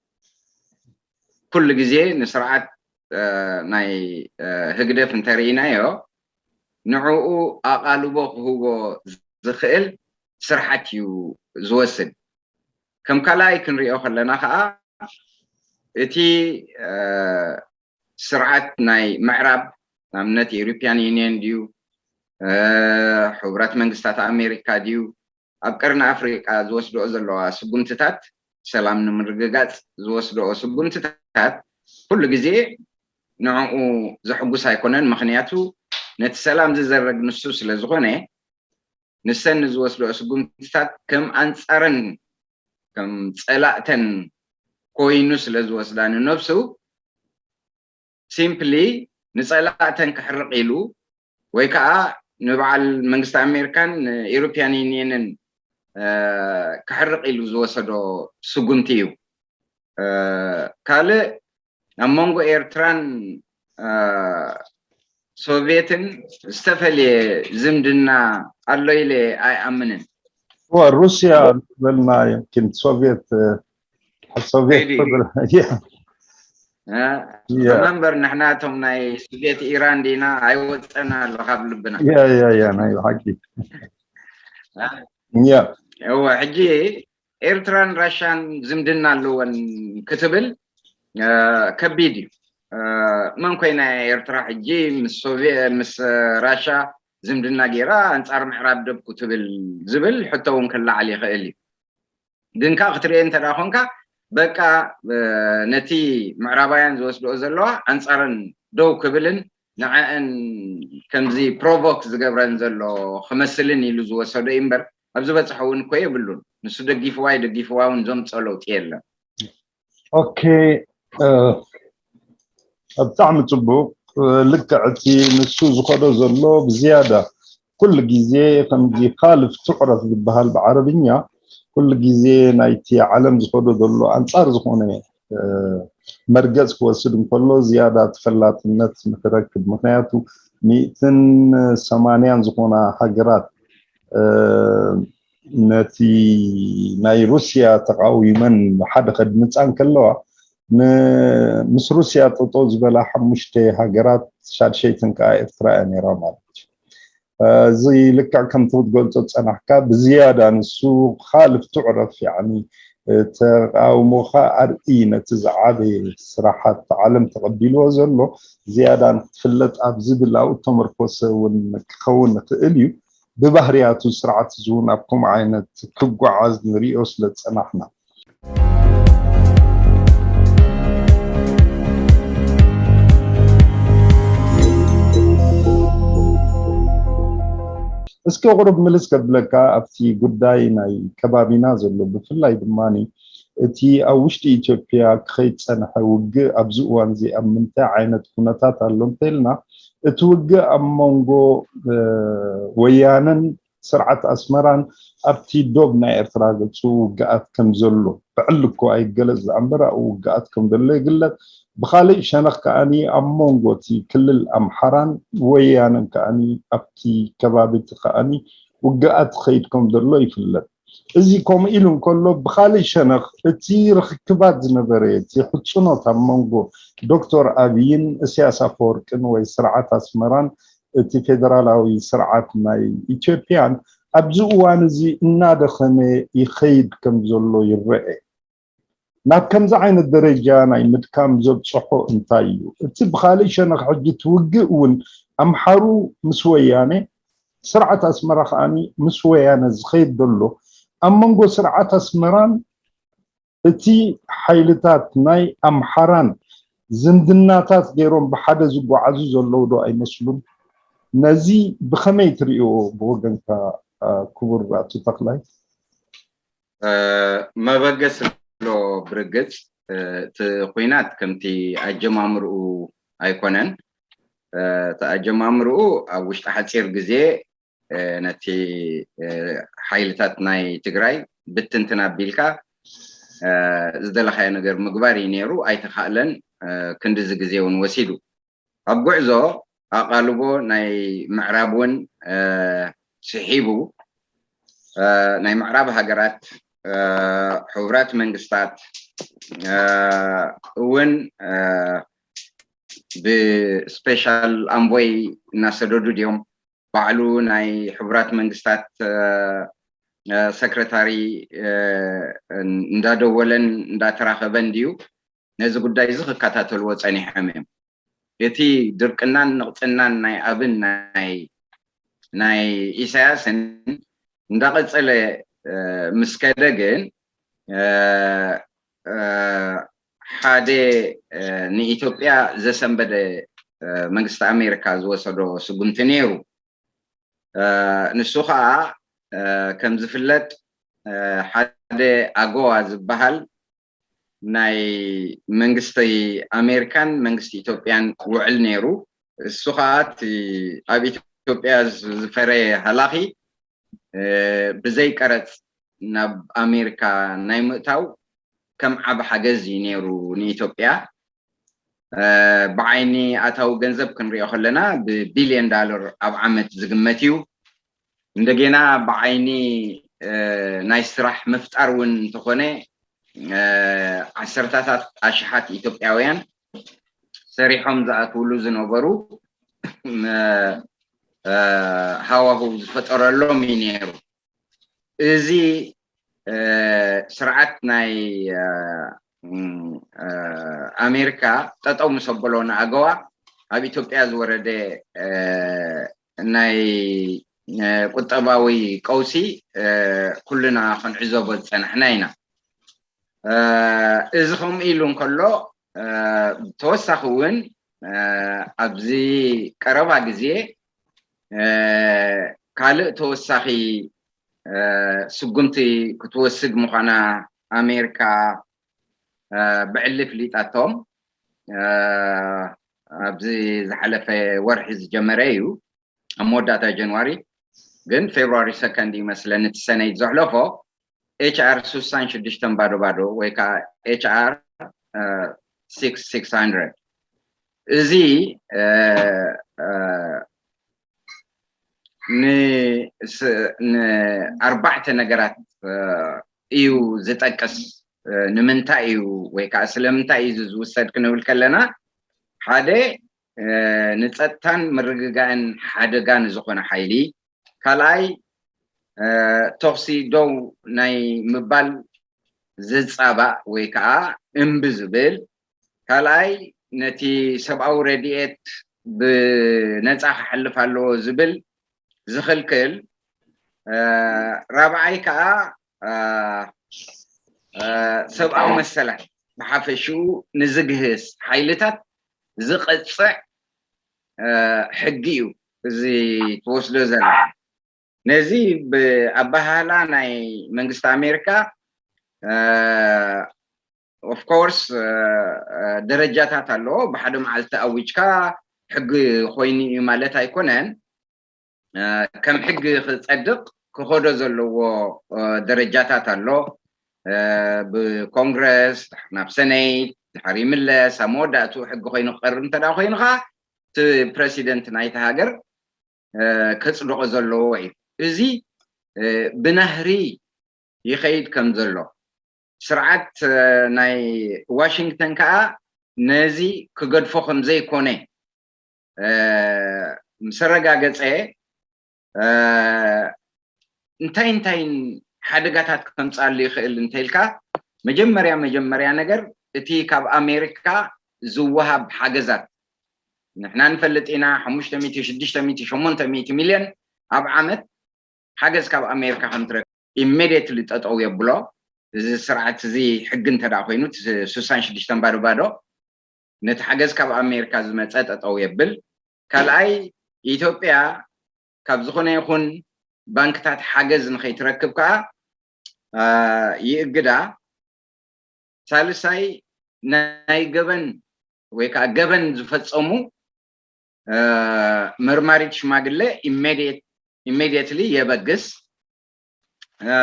ኩሉ ግዜ ንስርዓት ናይ ህግደፍ እንተርኢናዮ ንዕኡ ኣቓልቦ ክህቦ ዝኽእል ስርሓት እዩ ዝወስድ። ከም ካልኣይ ክንሪኦ ከለና ከዓ እቲ ስርዓት ናይ ምዕራብ ንኣብነት ኤሮፒያን ዩኒየን ድዩ ሕቡራት መንግስታት ኣሜሪካ ድዩ ኣብ ቀርኒ ኣፍሪቃ ዝወስድኦ ዘለዋ ስጉምትታት ሰላም ንምርግጋፅ ዝወስድኦ ስጉምትታት ኩሉ ግዜ ንዕኡ ዘሕጉስ ኣይኮነን። ምክንያቱ ነቲ ሰላም ዝዘረግ ንሱ ስለዝኮነ ንሰን ንዝወስድኦ ስጉምትታት ከም ኣንፃረን ከም ፀላእተን ኮይኑ ስለዝወስዳ ንነብሱ ሲምፕሊ ንፀላእተን ክሕርቕ ኢሉ ወይ ከዓ ንበዓል መንግስቲ ኣሜሪካን ንኤሮፒያን ዩኒየንን ክሕርቕ ኢሉ ዝወሰዶ ስጉምቲ እዩ። ካልእ ኣብ መንጎ ኤርትራን ሶቪየትን ዝተፈልየ ዝምድና ኣሎ ኢለ ኣይኣምንን። ሩስያ ዝበልና ይምኪን ሶቪየት ሶቪየት መንበር ንሕና እቶም ናይ ሶቪየት ኢራን ዲና ኣይወፀና ኣሎ ካብ ልብና። ናይ ሓቂ እወ ሕጂ ኤርትራን ራሻን ዝምድና ኣለወን ክትብል ከቢድ እዩ። መን ኮይና ኤርትራ ሕጂ ምስ ራሻ ዝምድና ገይራ ኣንፃር ምዕራብ ደብኩ ትብል ዝብል ሕቶ እውን ክለዓል ይኽእል እዩ። ግን ከዓ ክትሪኦ እንተ ኮንካ በቃ ነቲ ምዕራባውያን ዝወስድኦ ዘለዋ ኣንፃረን ደው ክብልን ንዐአን ከምዚ ፕሮቮክ ዝገብረን ዘሎ ክመስልን ኢሉ ዝወሰዶ እዩ እምበር ኣብ ዝበፅሐ እውን እኮ የብሉን። ንሱ ደጊፍዋ ይደጊፍዋ እውን ዘምፀ ለውጢ የለን። ኦኬ፣ ብጣዕሚ ፅቡቅ። ልክዕ እቲ ንሱ ዝኸዶ ዘሎ ብዝያዳ ኩሉ ግዜ ከምዚ ካልፍ ትዕረፍ ዝበሃል ብዓረብኛ ኩሉ ግዜ ናይቲ ዓለም ዝኸዶ ዘሎ ኣንፃር ዝኾነ መርገፅ ክወስድ እንከሎ ዝያዳ ተፈላጥነት ንክረክብ። ምክንያቱ ሚእትን ሰማንያን ዝኾና ሃገራት ነቲ ናይ ሩስያ ተቃዊመን ሓደ ከድምፃ እንከለዋ ምስ ሩስያ ጠጠው ዝበላ ሓሙሽተ ሃገራት ሻድሸይተን ከዓ ኤርትራ እያ ነይራ ማለት እዩ። እዚ ልክዕ ከምቲ ክትገልፆ ዝፀናሕካ ብዝያዳ ንሱ ካልፍ ትዕረፍ ተቃውሞካ ኣርኢ ነቲ ዝዓበየ ስራሓት ዓለም ተቐቢልዎ ዘሎ ዝያዳ ንክትፍለጥ ኣብ ዝብል ኣብኡ ተመርኮሰ እውን ክኸውን ይኽእል እዩ። ብባህርያቱ ስርዓት እዚ እውን ኣብ ከምኡ ዓይነት ክጓዓዝ ንሪኦ ስለ ዝፀናሕና። እስኪ ቁሩብ ምልስ ከብለካ ኣብቲ ጉዳይ ናይ ከባቢና ዘሎ ብፍላይ ድማ እቲ ኣብ ውሽጢ ኢትዮጵያ ክኸይድ ዝፀንሐ ውግእ ኣብዚ እዋን እዚ ኣብ ምንታይ ዓይነት ኩነታት ኣሎ እንተልና እቲ ውግእ ኣብ መንጎ ወያነን ስርዓት ኣስመራን ኣብቲ ዶብ ናይ ኤርትራ ገፁ ውግኣት ከም ዘሎ ብዕሊ እኮ ኣይገለፅ ዝኣምበር ኣብኡ ውግኣት ከም ዘሎ ይግለፅ። ብካሊእ ሸነኽ ከኣኒ ኣብ መንጎ እቲ ክልል ኣምሓራን ወያነን ከኣኒ ኣብቲ ከባቢ እቲ ከኣኒ ውግኣት ክኸይድ ከም ዘሎ ይፍለጥ። እዚ ከምኡ ኢሉ እንከሎ ብካሊእ ሸነኽ እቲ ርክክባት ዝነበረ እቲ ሕፅኖት ኣብ መንጎ ዶክተር ኣብይን እስያስ ኣፈወርቅን ወይ ስርዓት ኣስመራን እቲ ፌደራላዊ ስርዓት ናይ ኢትዮጵያን ኣብዚ እዋን እዚ እናደኸመ ይኸይድ ከም ዘሎ ይረአ። ናብ ከምዚ ዓይነት ደረጃ ናይ ምድካም ዘብፅሖ እንታይ እዩ? እቲ ብካሊእ ሸነኽ ሕጂ እቲ ውግእ እውን ኣምሓሩ ምስ ወያነ ስርዓት ኣስመራ ከዓኒ ምስ ወያነ ዝኸይድ ዘሎ ኣብ መንጎ ስርዓት ኣስመራን እቲ ሓይልታት ናይ ኣምሓራን ዝምድናታት ገይሮም ብሓደ ዝጓዓዙ ዘለዉ ዶ ኣይመስሉን? ነዚ ብኸመይ ትርእዮ ብወገንካ ክቡር ኣቶ ተኽላይ? መበገስ ኣሎ ብርግጽ እቲ ኩናት ከምቲ ኣጀማምርኡ ኣይኮነን። እቲ ኣጀማምርኡ ኣብ ውሽጢ ሓጺር ግዜ ነቲ ሓይልታት ናይ ትግራይ ብትንትን ኣቢልካ ዝደለኻዮ ነገር ምግባር እዩ ነይሩ። ኣይተኻእለን። ክንድዚ ግዜ እውን ወሲዱ። ኣብ ጉዕዞ ኣቓልቦ ናይ ምዕራብ እውን ስሒቡ ናይ ምዕራብ ሃገራት ሕቡራት መንግስታት እውን ብስፔሻል ኣንቦይ እናሰደዱ ድዮም ባዕሉ ናይ ሕቡራት መንግስታት ሰክረታሪ እንዳደወለን እንዳተራኸበን ድዩ ነዚ ጉዳይ እዚ ክከታተልዎ ጸኒሖም እዮም። እቲ ድርቅናን ንቕጽናን ናይ ኣብን ናይ ናይ ኢሳያስን እንዳቐጸለ ምስ ከደ ግን ሓደ ንኢትዮጵያ ዘሰንበደ መንግስቲ ኣሜሪካ ዝወሰዶ ስጉምቲ ነይሩ። ንሱ ከዓ ከም ዝፍለጥ ሓደ ኣጎዋ ዝበሃል ናይ መንግስቲ ኣሜሪካን መንግስቲ ኢትዮጵያን ውዕል ነይሩ። እሱ ከዓ እቲ ኣብ ኢትዮጵያ ዝፈረየ ሃላኺ ብዘይ ቀረፅ ናብ ኣሜሪካ ናይ ምእታው ከም ዓብ ሓገዝ እዩ ነይሩ ንኢትዮጵያ። ብዓይኒ ኣታዊ ገንዘብ ክንሪኦ ከለና ብቢልዮን ዳለር ኣብ ዓመት ዝግመት እዩ። እንደገና ብዓይኒ ናይ ስራሕ ምፍጣር እውን እንተኾነ ዓሰርታታት ኣሽሓት ኢትዮጵያውያን ሰሪሖም ዝኣትውሉ ዝነበሩ ሃዋህው ዝፈጠረሎም እዩ ነይሩ። እዚ ስርዓት ናይ ኣሜሪካ ጠጠው ምስ ኣበሎ ንኣገዋ ኣብ ኢትዮጵያ ዝወረደ ናይ ቁጠባዊ ቀውሲ ኩልና ክንዕዘቦ ዝፀናሕና ኢና። እዚ ከምኡ ኢሉ እንከሎ ተወሳኺ እውን ኣብዚ ቀረባ ግዜ ካልእ ተወሳኺ ስጉምቲ ክትወስድ ምዃና ኣሜሪካ ብዕሊ ፍሊጣቶም። ኣብዚ ዝሓለፈ ወርሒ ዝጀመረ እዩ። ኣብ መወዳእታ ጃንዋሪ ግን ፌብሩዋሪ ሰከንድ ይመስለኒ እቲ ሰነይት ዘሕለፎ ኤች ኣር ስሳን ሽዱሽተን ባዶ ባዶ ወይ ከዓ ኤች ኣር ስክስ ስክስ ሃንድረድ እዚ ንኣርባዕተ ነገራት እዩ ዝጠቅስ። ንምንታይ እዩ ወይ ከዓ ስለምንታይ እዩ ዝውሰድ ክንብል ከለና ሓደ ንፀጥታን ምርግጋእን ሓደጋ ንዝኾነ ሓይሊ፣ ካልኣይ ተኹሲ ደው ናይ ምባል ዝፃባእ ወይ ከዓ እምቢ ዝብል፣ ካልኣይ ነቲ ሰብኣዊ ረድኤት ብነፃ ክሓልፍ ኣለዎ ዝብል ዝኽልክል፣ ራብዓይ ከዓ ሰብኣዊ መሰላት ብሓፈሽኡ ንዝግህስ ሓይልታት ዝቐፅዕ ሕጊ እዩ እዚ ትወስዶ ዘላ። ነዚ ብኣባህላ ናይ መንግስቲ ኣሜሪካ ኦፍኮርስ ደረጃታት ኣለዎ። ብሓደ መዓልቲ ኣዊጅካ ሕጊ ኮይኑ እዩ ማለት ኣይኮነን። ከም ሕጊ ክፀድቕ ክኸዶ ዘለዎ ደረጃታት ኣሎ። ብኮንግረስ ናብ ሰነይት ድሕሪ ይምለስ ኣብ መወዳእትኡ ሕጊ ኮይኑ ክቐርብ እንተ ኮይኑ ከዓ እቲ ፕረሲደንት ናይቲ ሃገር ከፅድቆ ዘለዎ እዩ። እዚ ብናህሪ ይኸይድ ከም ዘሎ ስርዓት ናይ ዋሽንግተን ከዓ ነዚ ክገድፎ ከም ዘይኮነ ምስ ኣረጋገፀ እንታይ እንታይን ሓደጋታት ከምፅኣሉ ይኽእል እንተኢልካ መጀመርያ መጀመርያ ነገር እቲ ካብ ኣሜሪካ ዝወሃብ ሓገዛት ንሕና ንፈልጥ ኢና ሓሙሽተ ሚእቲ ሽዱሽተ ሚእቲ ሸሞንተ ሚእቲ ሚልዮን ኣብ ዓመት ሓገዝ ካብ ኣሜሪካ ከምትረክብ ኢሜድየትሊ ጠጠው የብሎ። እዚ ስርዓት እዚ ሕጊ እንተ ደኣ ኮይኑ፣ እቲ ስሳን ሽዱሽተን ባዶ ባዶ ነቲ ሓገዝ ካብ ኣሜሪካ ዝመጸ ጠጠው የብል። ካልኣይ፣ ኢትዮጵያ ካብ ዝኾነ ይኹን ባንክታት ሓገዝ ንኸይትረክብ ከኣ፣ አ፣ ይእግዳ። ሳልሳይ፣ ናይ ገበን ወይ ከዓ ገበን ዝፈጸሙ፣ አ፣ መርማሪት ሽማግለ ኢሜዲየት-፣ ኢሜዲየትሊ የበግስ። አ፣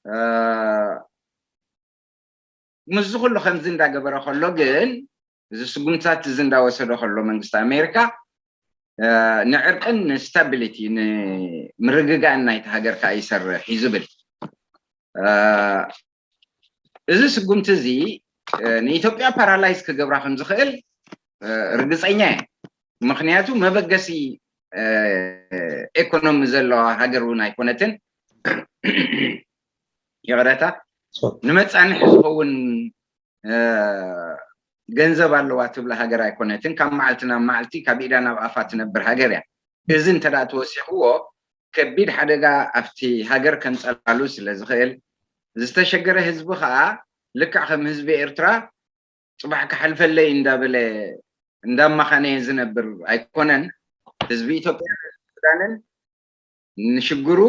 አ፣ ምስዚ ኩሉ ከምዚ እንዳገበረ ከሎ ግን፣ እዚ ስጉምትታት እዚ እንዳወሰደ ከሎ መንግስቲ ኣሜሪካ፣ አ፣ ንዕርቅን ንስታቢሊቲ፣ ንምርግጋእን ናይቲ ሃገር ከኣ ይሰርሕ እዩ ዝብል። አ፣ እዚ ስጉምቲ እዚ፣ አ፣ ንኢትዮጵያ ፓራላይዝ ክገብራ ከም ዝኽእል፣ አ፣ ርግጸኛ እየ። ምኽንያቱ መበገሲ፣ አ፣ ኢኮኖሚ ዘለዋ ሃገር እውን ኣይኮነትን። ይቕረታ፣ ሶ- ንመጻንሒ ዝኸውን፣ አ፣ ገንዘብ ኣለዋ ትብላ ሃገር ኣይኮነትን። ካብ መዓልቲ ናብ መዓልቲ፣ ካብ ኢዳ ናብ ኣፋ ትነብር ሃገር እያ። እዚ እንተ ደኣ ተወሲኽዎ፣ ከቢድ ሓደጋ ኣብቲ ሃገር ከምጸላሉ ስለ ዝኽእል፣ ዝተሸገረ ህዝቢ ከኣ ልክዕ ከም ህዝቢ ኤርትራ ጽባሕ ክሓልፈለይ እንዳበለ እንዳማኻነየ ዝነብር ኣይኮነን። ህዝቢ ኢትዮጵያ ሱዳንን ንሽግሩ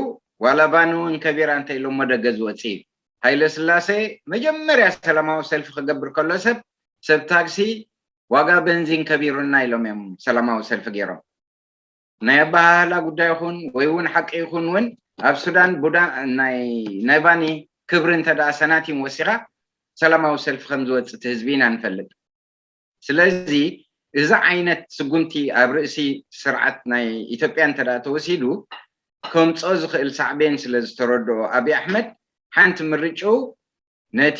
ዋላ ባኒ እውን ከቢራ እንተ ኢሎሞ ደገ ዝወጽእ እዩ። ሃይለ ስላሴ መጀመርያ ሰላማዊ ሰልፊ ክገብር ከሎ ሰብ፣ ሰብ ታክሲ ዋጋ በንዚን ከቢሩና ኢሎም እዮም ሰላማዊ ሰልፊ ገይሮም። ናይ ኣበሃህላ ጉዳይ ይኹን ወይ እውን ሓቂ ይኹን እውን ኣብ ሱዳን ቡዳ ናይ፣ ናይ ባኒ ክብሪ እንተ ደኣ ሰናቲም ወሲኻ ሰላማዊ ሰልፊ ከም ዝወጽእ እቲ ህዝቢ ኢና ንፈልጥ። ስለዚ እዚ ዓይነት ስጉምቲ ኣብ ርእሲ ስርዓት ናይ ኢትዮጵያ እንተ ደኣ ተወሲዱ ከምጽኦ ዝኽእል ሳዕቤን ስለ ዝተረድኦ ኣብይ ኣሕመድ ሓንቲ ምርጭኡ ነቲ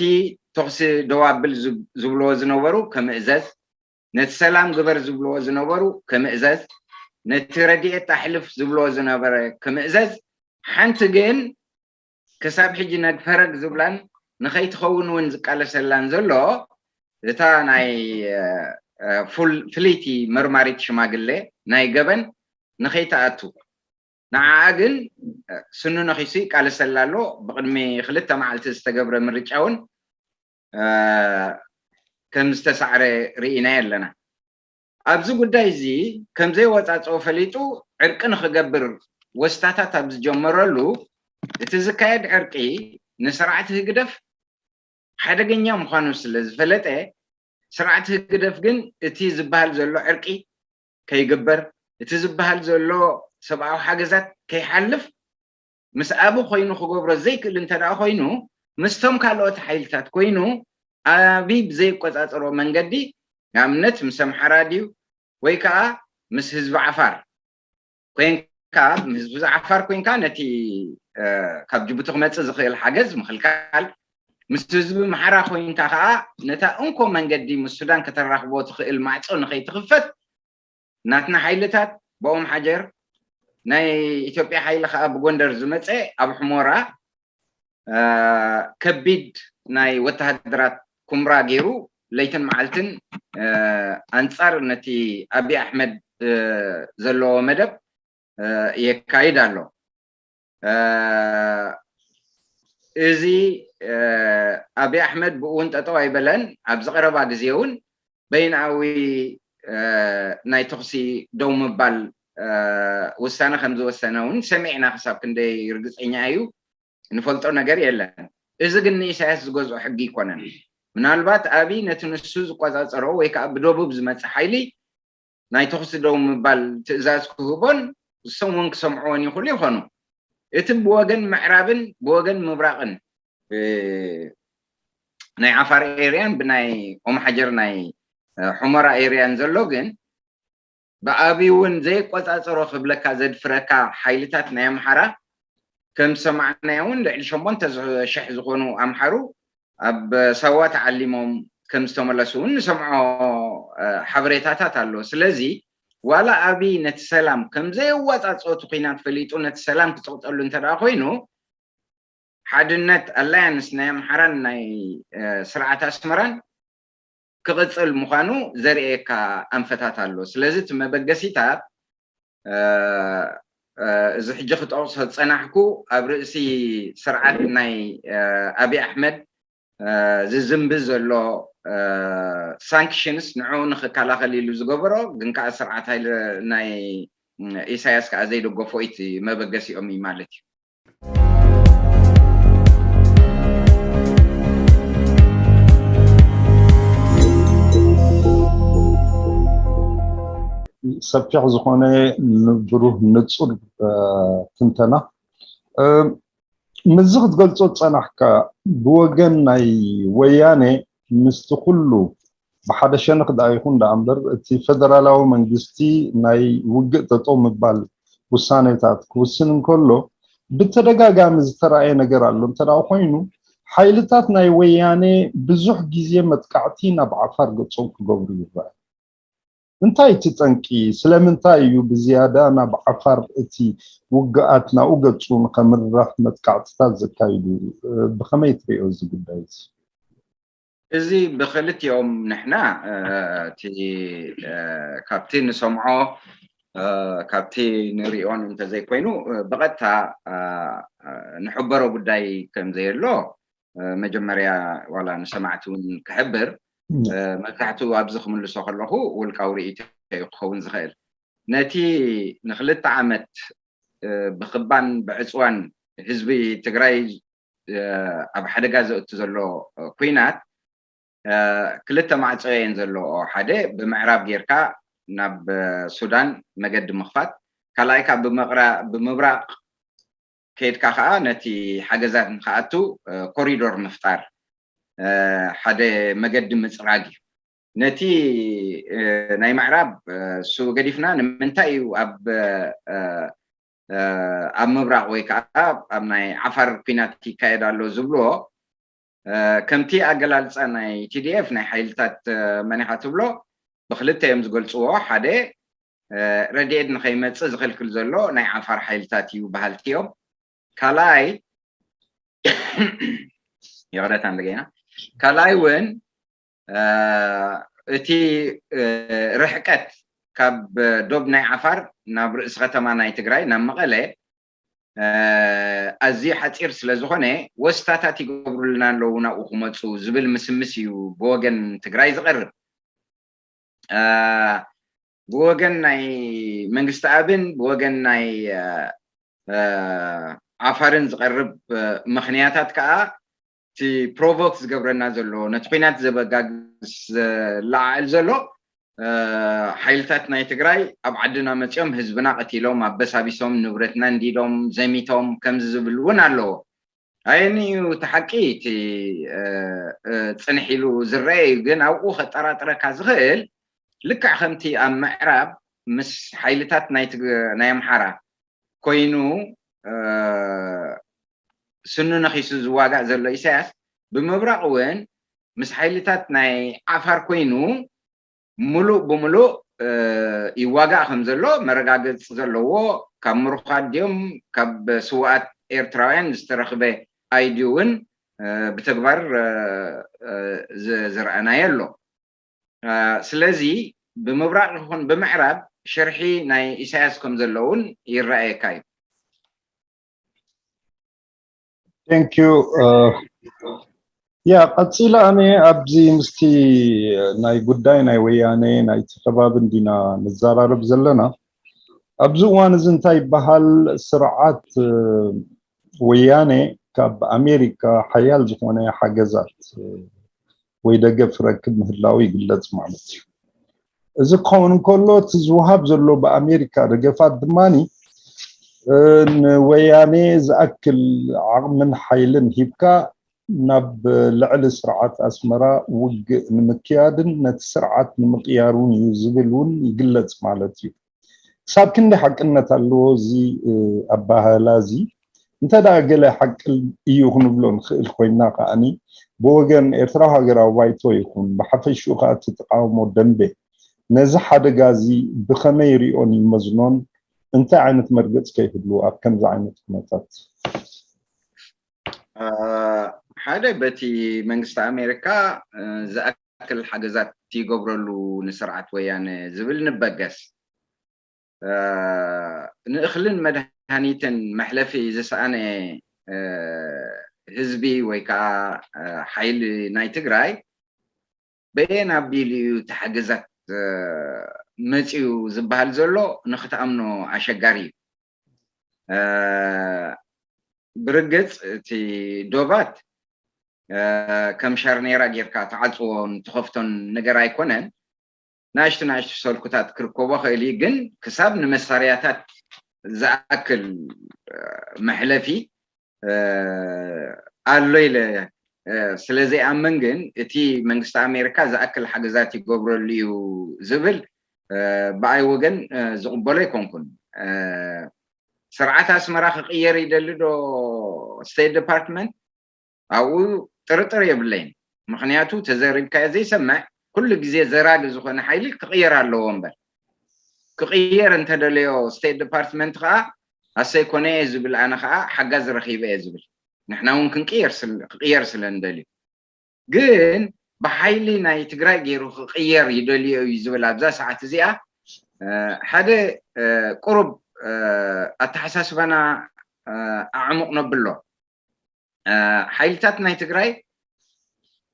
ተኹሲ ደው ኣብል ዝብ-፣ ዝብልዎ ዝነበሩ ክምእዘዝ፣ ነቲ ሰላም ግበር ዝብልዎ ዝነበሩ ክምእዘዝ፣ ነቲ ረድኤት ኣሕልፍ ዝብልዎ ዝነበረ ክምእዘዝ፣ ሓንቲ ግን ክሳብ ሕጂ ነግፈረግ ዝብላን ንኸይትኸውን እውን ዝቃለሰላን ዘሎ እታ ናይ፣ እ፣ ፉል-፣ ፍልይቲ መርማሪት ሽማግሌ ናይ ገበን ንኸይትኣቱ። ንዓኣ ግን፣ እ፣ ስኑ ነኺሱ ይቃለሰላ ኣሎ። ብቕድሚ ክልተ መዓልቲ ዝተገብረ ምርጫ እውን፣ እ፣ ከም ዝተሳዕረ ርኢናዮ ኣለና። ኣብዚ ጉዳይ እዚ ከም ዘይወጻጽኦ ፈሊጡ ዕርቂ ንኽገብር ወስታታት ኣብ ዝጀመረሉ፣ እቲ ዝካየድ ዕርቂ ንስርዓት ህግደፍ ሓደገኛ ምዃኑ ስለ ዝፈለጠ፣ ስርዓት ህግደፍ ግን እቲ ዝበሃል ዘሎ ዕርቂ ከይግበር፣ እቲ ዝበሃል ዘሎ ሰብኣዊ ሓገዛት ከይሓልፍ፣ ምስ ኣቢ ኮይኑ ክገብሮ ዘይክእል እንተ ደኣ ኮይኑ፣ ምስቶም ካልኦት ሓይልታት ኮይኑ፣ ኣቢ ብዘይቆጻጸሮ መንገዲ፣ ንኣብነት ምስ ኣምሓራ ድዩ ወይ ከኣ ምስ ህዝቢ ዓፋር ኮይንካ፣ ምስ ህዝቢ ዓፋር ኮይንካ ነቲ፣ እ፣ ካብ ጅቡቲ ክመጽእ ዝኽእል ሓገዝ ምኽልካል፣ ምስ ህዝቢ ኣምሓራ ኮይንካ ከኣ ነታ እንኮ መንገዲ ምስ ሱዳን ከተራኽቦ ትኽእል ማዕጾ ንኸይትኽፈት ናትና ሓይልታት ብኦም ሓጀር፣ ናይ ኢትዮጵያ ሓይሊ ከኣ ብጎንደር ዝመጸ ኣብ ሕሞራ፣ እ፣ ከቢድ ናይ ወተሃደራት ኩምራ ገይሩ ለይትን መዓልትን፣ እ፣ ኣንጻር ነቲ ኣቢ ኣሕመድ፣ እ፣ ዘለዎ መደብ፣ እ፣ የካይድ ኣሎ። እ፣ እዚ፣ እ፣ ኣቢ ኣሕመድ ብኡ እውን ጠጠው ኣይበለን። ኣብዚ ቀረባ ግዜ እውን በይንኣዊ፣ እ፣ ናይ ተኹሲ ደው ምባል፣ እ፣ ውሳነ ከም ዝወሰነ እውን ሰሚዕና። ክሳብ ክንደይ ርግጸኛ እዩ፣ ንፈልጦ ነገር የለን። እዚ ግን ንኢሳያስ ዝገዝኦ ሕጊ ኣይኮነን። ምናልባት ኣቢ ነቲ ንሱ ዝቆጻጸሮ ወይ ከዓ ብደቡብ ዝመጽእ ሓይሊ ናይ ተኹሲ ደው ምባል ትእዛዝ ክህቦን እሶም እውን ክሰምዕዎን ይኽእሉ ይኾኑ። እቲ ብወገን ምዕራብን ብወገን ምብራቕን፣ እ፣ ናይ ዓፋር ኤርያን ብናይ ኦም ሓጀር ናይ፣ እ፣ ሑመራ ኤርያን ዘሎ ግን ብኣቢ እውን ዘይቆጻጸሮ ክብለካ ዘድፍረካ ሓይልታት ናይ ኣምሓራ ከም ዝሰማዕናዮ እውን ልዕሊ ሸሞንተ ሽሕ ዝኾኑ ኣምሓሩ ኣብ ሳዋ ተዓሊሞም ከም ዝተመለሱ እውን ንሰምዖ፣ እ፣ ሓበሬታታት ኣሎ። ስለዚ ዋላ ኣቢ ነቲ ሰላም ከም ዘየዋጻጽኦ እቲ ኲናት ፈሊጡ ነቲ ሰላም ክጽቕጠሉ እንተ ደኣ ኮይኑ ሓድነት ኣላያንስ ናይ ኣምሓራን ናይ፣ እ፣ ስርዓት ኣስመራን ክቕጽል ምዃኑ ዘርእየካ ኣንፈታት ኣሎ። ስለዚ እቲ መበገሲታት፣ እ፣ እዚ ሕጂ ክጠቕሶ ዝጸናሕኩ ኣብ ርእሲ ስርዓት ናይ ኣብይ ኣሕመድ ዝዝንቢ ዘሎ ሳንክሽንስ ንዕኡ ንክከላኸል ኢሉ ዝገበሮ ግን ከዓ ስርዓት ሃይለ ናይ ኢሳያስ ከዓ ዘይደገፎ እቲ መበገሲኦም እዩ ማለት እዩ። ሰፊሕ ዝኾነ ብሩህ ንፁር ትንተና። ምዚ ክትገልፆ ዝፀናሕካ ብወገን ናይ ወያኔ ምስቲ ኩሉ ብሓደ ሸነኽ ደኣ ይኹን ደኣ እምበር እቲ ፈደራላዊ መንግስቲ ናይ ውግእ ጠጠው ምባል ውሳኔታት ክውስን እንከሎ ብተደጋጋሚ ዝተረኣየ ነገር ኣሎ። እንተ ኮይኑ ሓይልታት ናይ ወያኔ ብዙሕ ግዜ መጥቃዕቲ ናብ ዓፋር ገጾም ክገብሩ ይረኣዩ። እንታይ እቲ ጠንቂ? ስለምንታይ እዩ ብዝያዳ ናብ ዓፋር እቲ ውግኣት ናብኡ ገጹ ንኸምርሕ መጥቃዕትታት ዘካይዱ? ብኸመይ ትሪኦ እዚ ጉዳይ እዚ? እዚ ብክልቲኦም ንሕና እቲ ካብቲ ንሰምዖ ካብቲ ንሪኦን እንተዘይኮይኑ ብቐጥታ ንሕበሮ ጉዳይ ከም ዘየሎ መጀመርያ ዋላ ንሰማዕቲ እውን ክሕብር መብዛሕትኡ ኣብዚ ክምልሶ ከለኹ ውልቃዊ ርእይቶ እዩ ክኸውን ዝኽእል። ነቲ ንክልተ ዓመት ብክባን ብዕፅዋን ህዝቢ ትግራይ ኣብ ሓደጋ ዘእቱ ዘሎ ኩናት ክልተ ማዕፆ እየን ዘለዎ። ሓደ ብምዕራብ ጌርካ ናብ ሱዳን መገዲ ምኽፋት፣ ካልኣይ ካብ ብምብራቕ ከይድካ ከዓ ነቲ ሓገዛት ንክኣቱ ኮሪዶር ምፍጣር ሓደ መገዲ ምፅራግ እዩ። ነቲ ናይ ምዕራብ እሱ ገዲፍና ንምንታይ እዩ ኣብ ኣብ ምብራቕ ወይ ከዓ ኣብ ናይ ዓፋር ኩናት ይካየድ ኣሎ ዝብልዎ ከምቲ ኣገላልፃ ናይ ቲዲኤፍ ናይ ሓይልታት መን ኢኻ ትብሎ ብክልተ እዮም ዝገልፅዎ። ሓደ ረድኤት ንከይመፅእ ዝኽልክል ዘሎ ናይ ዓፋር ሓይልታት እዩ በሃልቲ እዮም። ካልኣይ ይቕረታ እንደገና ካልኣይ እውን እቲ ርሕቀት ካብ ዶብ ናይ ዓፋር ናብ ርእሲ ከተማ ናይ ትግራይ ናብ መቐለ ኣዝዩ ሓፂር ስለ ዝኾነ ወስታታት ይገብሩልና ኣለዉ ናብኡ ክመፁ ዝብል ምስምስ እዩ ብወገን ትግራይ ዝቐርብ። ብወገን ናይ መንግስቲ ኣብን ብወገን ናይ ዓፋርን ዝቐርብ ምኽንያታት ከዓ እቲ ፕሮቮክ ዝገብረና ዘሎ ነቲ ኩናት ዘበጋግስ ዘለዓዕል ዘሎ ሓይልታት ናይ ትግራይ ኣብ ዓድና መፂኦም ህዝብና ቀቲሎም ኣበሳቢሶም ንብረትና እንዲዶም ዘሚቶም ከምዚ ዝብል እውን ኣለዎ። ኣየኒ እዩ እቲ ሓቂ እቲ ፅንሕ ኢሉ ዝረአ እዩ። ግን ኣብኡ ከጠራጥረካ ዝኽእል ልክዕ ከምቲ ኣብ ምዕራብ ምስ ሓይልታት ናይ ኣምሓራ ኮይኑ ስኑ ነኺሱ ዝዋጋእ ዘሎ ኢሳያስ ብምብራቕ እውን ምስ ሓይልታት ናይ ዓፋር ኮይኑ ሙሉእ ብሙሉእ ይዋጋእ ከም ዘሎ መረጋገፂ ዘለዎ ካብ ምሩኻት ድዮም ካብ ስውኣት ኤርትራውያን ዝተረኽበ ኣይዲ እውን ብተግባር ዝረኣናዮ ኣሎ። ስለዚ ብምብራቕ ይኹን ብምዕራብ ሽርሒ ናይ ኢሳያስ ከም ዘለውን ይረኣየካ እዩ። Thank you. ያ ቀፂለ ኣነ ኣብዚ ምስቲ ናይ ጉዳይ ናይ ወያነ ናይቲ ከባቢ እንዲና ንዘራረብ ዘለና። ኣብዚ እዋን እዚ እንታይ ይበሃል? ስርዓት ወያነ ካብ ኣሜሪካ ሓያል ዝኾነ ሓገዛት ወይ ደገፍ ክረክብ ምህላው ይግለጽ ማለት እዩ። እዚ ክኸውን እንከሎ እቲ ዝወሃብ ዘሎ ብኣሜሪካ ደገፋት ድማ ንወያኔ ዝኣክል ዓቕምን ሓይልን ሂብካ ናብ ልዕሊ ስርዓት ኣስመራ ውግእ ንምክያድን ነቲ ስርዓት ንምቕያሩን እዩ ዝብል እውን ይግለጽ ማለት እዩ። ክሳብ ክንዲ ሓቅነት ኣለዎ እዚ ኣባህላ እዚ? እንተ ደኣ ገለ ሓቂ እዩ ክንብሎ ንኽእል ኮይንና ከኣኒ ብወገን ኤርትራዊ ሃገራዊ ባይቶ ይኹን ብሓፈሽኡ ከኣ እቲ ተቃውሞ ደንቤ ነዚ ሓደጋ እዚ ብኸመይ ይሪኦን ይመዝኖን? እንታይ ዓይነት መርገጽ ከ ይህሉ ኣብ ከምዚ ዓይነት ኩነታት? ሓደ በቲ መንግስቲ ኣሜሪካ ዝኣክል ሓገዛት ይገብረሉ ንስርዓት ወያነ ዝብል ንበገስ። ንእኽልን መድሃ መድሃኒትን መሕለፊ ዝሰኣነ ህዝቢ ወይ ከዓ ሓይሊ ናይ ትግራይ በየን ኣቢሉ እዩ ተሓገዛት መፅዩ ዝበሃል ዘሎ ንክትኣምኖ ኣሸጋሪ እዩ። ብርግፅ እቲ ዶባት ከም ሻርኔራ ጌርካ ተዓፅዎን ተኸፍቶን ነገር ኣይኮነን። ንኣሽቱ ንኣሽቱ ሰልኩታት ክርከቦ ክእል እዩ፣ ግን ክሳብ ንመሳርያታት ዝኣክል መሕለፊ ኣሎ ኢለ ስለ ዘይኣምን ግን እቲ መንግስቲ ኣሜሪካ ዝኣክል ሓገዛት ይገብረሉ እዩ ዝብል ብኣይ ወገን ዝቕበሎ ኣይኮንኩን። ስርዓት ኣስመራ ክቕየር ይደሊ ዶ ስቴት ዲፓርትመንት? ኣብኡ ጥርጥር የብለይን። ምክንያቱ ተዘሪብካዮ ዘይሰምዕ ኩሉ ግዜ ዘራጊ ዝኾነ ሓይሊ ክቕየር ኣለዎ እምበር ክቕየር እንተደለዮ ስቴት ዲፓርትመንት ከዓ ኣሰይ ኮነ እየ ዝብል ኣነ ከዓ ሓጋዝ ረኺበ እየ ዝብል ንሕና እውን ክንቅየር ስል- ክቕየር ስለ ንደልዩ ግን ብሓይሊ ናይ ትግራይ ገይሩ ክቕየር ይደልዮ እዩ ዝብል ኣብዛ ሰዓት እዚኣ ሓደ ቁሩብ ኣተሓሳስባና ኣዕሙቕ ነብሎ ሓይልታት ናይ ትግራይ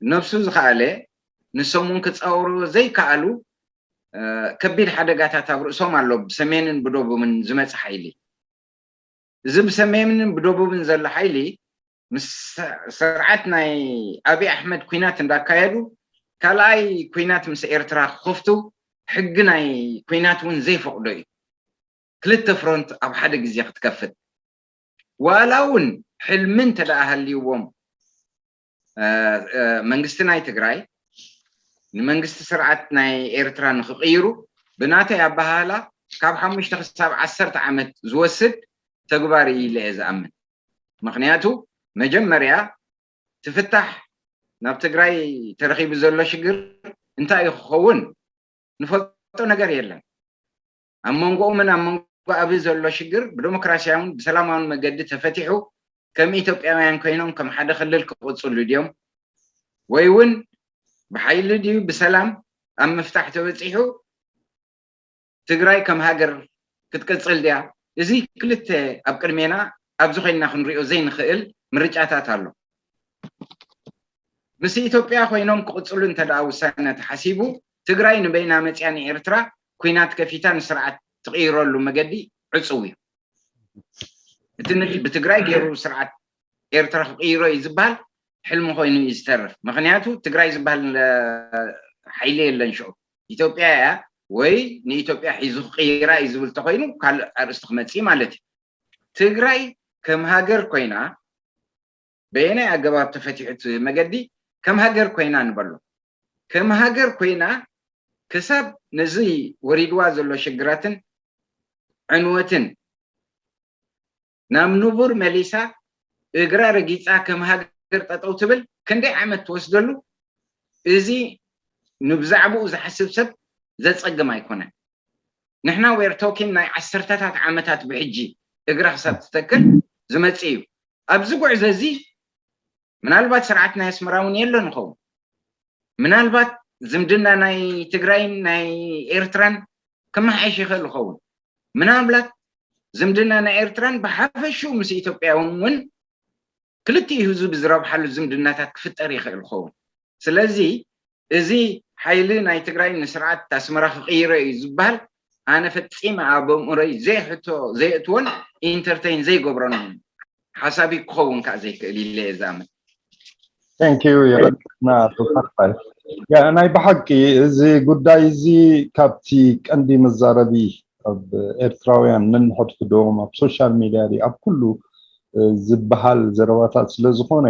ነብሱ ዝኸኣለ ንሶም እውን ክፃወርዎ ዘይከኣሉ ከቢድ ሓደጋታት ኣብ ርእሶም ኣሎ ብሰሜንን ብደቡብን ዝመፅ ሓይሊ እዚ ብሰሜንን ብደቡብን ዘሎ ሓይሊ ምስ ስርዓት ናይ ኣብይ ኣሕመድ ኩናት እንዳካየዱ ካልኣይ ኩናት ምስ ኤርትራ ክኸፍቱ ሕጊ ናይ ኩናት እውን ዘይፈቕዶ እዩ ክልተ ፍሮንት ኣብ ሓደ ግዜ ክትከፍት ዋላ እውን ሕልሚ እንተደኣ ሃልይዎም መንግስቲ ናይ ትግራይ ንመንግስቲ ስርዓት ናይ ኤርትራ ንክቕይሩ ብናተይ ኣበሃህላ ካብ ሓሙሽተ ክሳብ ዓሰርተ ዓመት ዝወስድ ተግባር እዩ ኢለ እየ ዝኣምን። ምክንያቱ መጀመርያ ትፍታሕ ናብ ትግራይ ተረኺቡ ዘሎ ሽግር እንታይ እዩ ክኸውን ንፈልጦ ነገር የለን። ኣብ መንጎኦምን ኣብ መንጎ ኣብይ ዘሎ ሽግር ብዲሞክራሲያውን ብሰላማውን መገዲ ተፈቲሑ ከም ኢትዮጵያውያን ኮይኖም ከም ሓደ ክልል ክቕፅሉ ድዮም ወይ እውን ብሓይሊ ድዩ ብሰላም ኣብ ምፍታሕ ተበፂሑ ትግራይ ከም ሃገር ክትቅፅል ድያ? እዚ ክልተ ኣብ ቅድሜና ኣብዚ ኮይንና ክንሪኦ ዘይንኽእል ምርጫታት ኣሎ። ምስ ኢትዮጵያ ኮይኖም ክቕፅሉ እንተደኣ ውሳነ ተሓሲቡ ትግራይ ንበይና መፅያ ንኤርትራ ኩናት ከፊታ ንስርዓት ትቕይረሉ መገዲ ዕፅው እዩ። እቲ ብትግራይ ገይሩ ስርዓት ኤርትራ ክቕይሮ እዩ ዝበሃል ሕልሚ ኮይኑ እዩ ዝተርፍ። ምክንያቱ ትግራይ ዝበሃል ሓይሊ የለን ሽዑ ኢትዮጵያ እያ ወይ ንኢትዮጵያ ሒዙ ክቕይራ እዩ ዝብል ተኮይኑ ካልእ ኣርእስቲ ክመፅእ ማለት እዩ። ትግራይ ከም ሃገር ኮይና በየናይ ኣገባብ ተፈቲሑ እቲ መገዲ ከም ሃገር ኮይና ንበሎ ከም ሃገር ኮይና ክሳብ ነዚ ወሪድዋ ዘሎ ሽግራትን ዕንወትን ናብ ንቡር መሊሳ እግራ ረጊፃ ከም ሃገር ጠጠው ትብል ክንደይ ዓመት ትወስደሉ እዚ ንብዛዕባኡ ዝሓስብ ሰብ ዘፀግም ኣይኮነን። ንሕና we're talking ናይ ዓሰርተታት ዓመታት ብሕጂ እግራ ክሳብ ትተክል ዝመፅእ እዩ። ኣብዚ ጉዕዞ እዚ ምናልባት ስርዓት ናይ ኣስመራ እውን የሎ ንኸውን። ምናልባት ዝምድና ናይ ትግራይን ናይ ኤርትራን ክመሓየሽ ይኽእል ይኸውን። ምናልባት ዝምድና ናይ ኤርትራን ብሓፈሽኡ ምስ ኢትዮጵያ እውን ክልቲኡ ህዝቢ ዝረብሓሉ ዝምድናታት ክፍጠር ይኽእል ይኸውን። ስለዚ እዚ ሓይሊ ናይ ትግራይ ንስርዓት ኣስመራ ክቕይሮ እዩ ዝበሃል ኣነ ፈፂመ ኣብ ኣእምሮይ ዘይሕቶ ዘየእትዎን ኢንተርተይን ዘይገብሮን ሓሳብ ክኸውን ከዓ ዘይክእል ኢለ እየ ዝኣምን። Thank you የረድና ተሳትፋይ። ናይ ብሓቂ እዚ ጉዳይ እዚ ካብቲ ቀንዲ መዛረቢ ኣብ ኤርትራውያን ነንሕድሕዶም ኣብ ሶሻል ሚድያ ኣብ ኩሉ ዝበሃል ዘረባታት ስለ ዝኾነ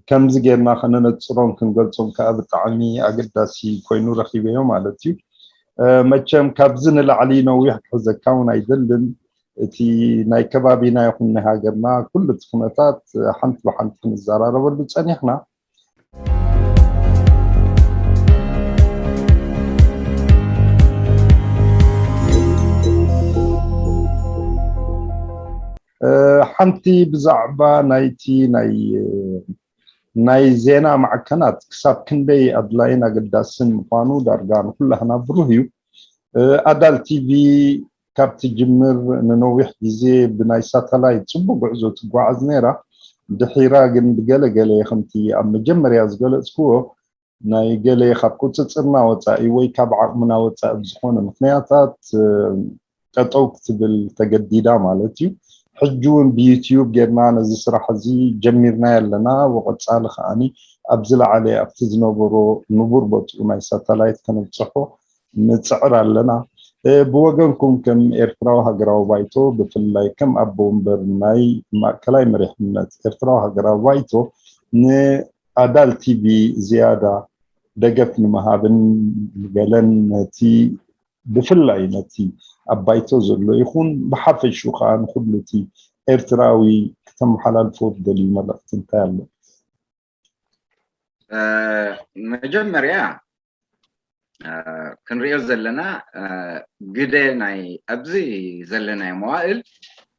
ከምዚ ጌርና ከነነፅሮም ክንገልፆም ከዓ ብጣዕሚ ኣገዳሲ ኮይኑ ረኪበዮ ማለት እዩ። መቸም ካብዚ ንላዕሊ ነዊሕ ክሕዘካ እውን ኣይደልን። እቲ ናይ ከባቢና ይኹን ናይ ሃገርና ኩሉ እቲ ኩነታት ሓንቲ ብሓንቲ ክንዘራረበሉ ፀኒሕና። ሓንቲ ብዛዕባ ናይቲ ናይ ናይ ዜና ማዕከናት ክሳብ ክንደይ ኣድላይን ኣገዳስን ምዃኑ ዳርጋ ንኩላህና ብሩህ እዩ። ኣዳል ቲቪ ካብ ትጅምር ንነዊሕ ግዜ ብናይ ሳተላይት ጽቡቅ ጉዕዞ ትጓዓዝ ነይራ። ድሒራ ግን ብገለ ገለ ከምቲ ኣብ መጀመርያ ዝገለጽክዎ ናይ ገለ ካብ ቁጽጽርና ወጻኢ ወይ ካብ ዓቕምና ወጻኢ ብዝኾነ ምኽንያታት ጠጠው ክትብል ተገዲዳ ማለት እዩ። ሕጂ እውን ብዩትዩብ ጌርና ነዚ ስራሕ እዚ ጀሚርና ኣለና። ወቀጻሊ ከዓኒ ኣብ ዝለዓለ ኣብቲ ዝነበሮ ንቡር ቦትኡ ናይ ሳተላይት ከነብጽሖ ንጽዕር ኣለና። ብወገንኩም ከም ኤርትራዊ ሃገራዊ ባይቶ ብፍላይ ከም ኣቦ ወንበር ናይ ማእከላይ መሪሕነት ኤርትራዊ ሃገራዊ ባይቶ ንኣዳል ቲቪ ዝያዳ ደገፍ ንምሃብን ገለን ነቲ ብፍላይ ነቲ ኣብ ባይቶ ዘሎ ይኹን ብሓፈሽኡ ከዓ ንኩሉ እቲ ኤርትራዊ ክተመሓላልፎ ትደልዩ መልእኽቲ እንታይ ኣሎ? መጀመርያ ክንሪኦ ዘለና ግደ ናይ ኣብዚ ዘለናዮ መዋእል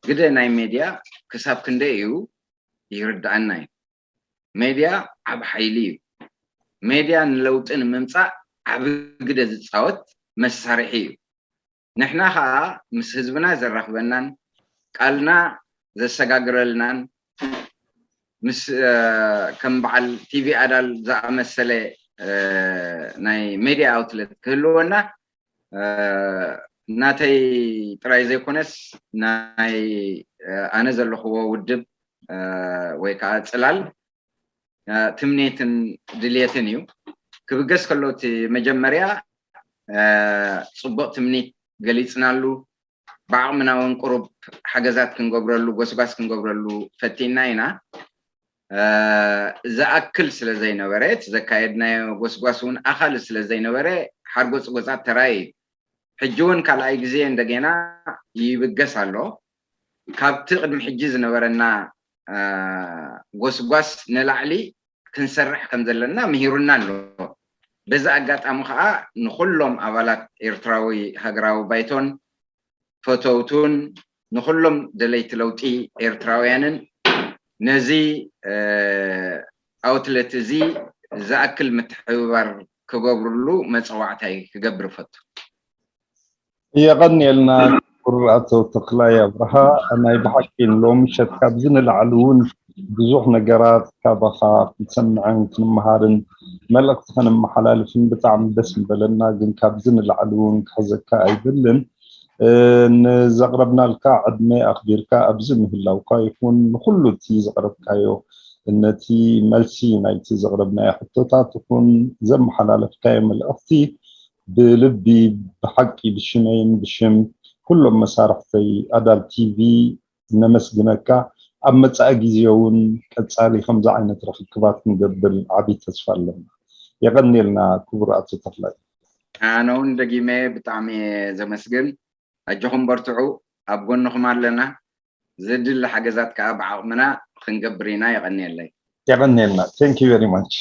ግደ ናይ ሜድያ ክሳብ ክንደይ እዩ ይርድኣና እዩ። ሜድያ ዓብ ሓይሊ እዩ። ሜድያ ንለውጢ ንምምፃእ ዓብ ግደ ዝፃወት መሳርሒ እዩ። ንሕና ከዓ ምስ ህዝብና ዘራኽበናን ቃልና ዘሰጋግረልናን ምስ ከም በዓል ቲቪ ኣዳል ዝኣመሰለ ናይ ሜድያ ኣውትለት ክህልወና ናተይ ጥራይ ዘይኮነስ ናይ ኣነ ዘለኽዎ ውድብ ወይ ከዓ ፅላል ትምኔትን ድልየትን እዩ። ክብገስ ከሎ እቲ መጀመርያ ፅቡቅ ትምኒት ገሊፅናሉ፣ ብዓቕምና እውን ቁሩብ ሓገዛት ክንገብረሉ ጎስጓስ ክንገብረሉ ፈቲና ኢና። ዝኣክል ስለ ዘይነበረ እቲ ዘካየድናዮ ጎስጓስ እውን ኣኻሊ ስለ ዘይነበረ ሓርጎፅጎፃት ተራእዩ እዩ። ሕጂ እውን ካልኣይ ግዜ እንደገና ይብገስ ኣሎ። ካብቲ ቅድሚ ሕጂ ዝነበረና ጎስጓስ ንላዕሊ ክንሰርሕ ከም ዘለና ምሂሩና ኣሎ። በዚ ኣጋጣሚ ከዓ ንኩሎም ኣባላት ኤርትራዊ ሃገራዊ ባይቶን ፈተውቱን ንኩሎም ደለይቲ ለውጢ ኤርትራውያንን ነዚ ኣውትለት እዚ ዝኣክል ምትሕብባር ክገብርሉ መፀዋዕታይ ክገብር እፈቱ። የቐንየልና ክቡር ኣቶ ተኽላይ ኣብርሃ። ናይ ብሓቂ ንሎሚ ምሸት ካብዚ ንላዕሊ እውን ብዙሕ ነገራት ካባኻ ክንሰምዕን ክንመሃርን መልእኽቲ ከነመሓላልፍን ብጣዕሚ ደስ ምበለና። ግን ካብዚ ንላዕሊ እውን ክሕዘካ ኣይደልን። ንዘቕረብናልካ ዕድመ ኣኽቢርካ ኣብዚ ምህላውካ ይኹን ንኹሉ እቲ ዘቕረብካዮ ነቲ መልሲ ናይቲ ዘቕረብናዮ ሕቶታት ይኹን ዘመሓላለፍካዮ መልእኽቲ ብልቢ ብሓቂ ብሽመይን ብሽም ኩሎም መሳርሕተይ ኣዳል ቲቪ ነመስግነካ። ኣብ መጻኢ ግዜ እውን ቀጻሊ ከምዚ ዓይነት ርኽክባት ክንገብር ዓብዪ ተስፋ ኣለና። የቐንየልና ክቡር ኣቶ ተኽላይ። ኣነ እውን ደጊመ ብጣዕሚ እየ ዘመስግን። ኣጆኹም በርትዑ፣ ኣብ ጎንኹም ኣለና። ዘድሊ ሓገዛት ከዓ ብዓቕምና ክንገብር ኢና። የቐንየለይ። የቐንየልና። Thank you very much።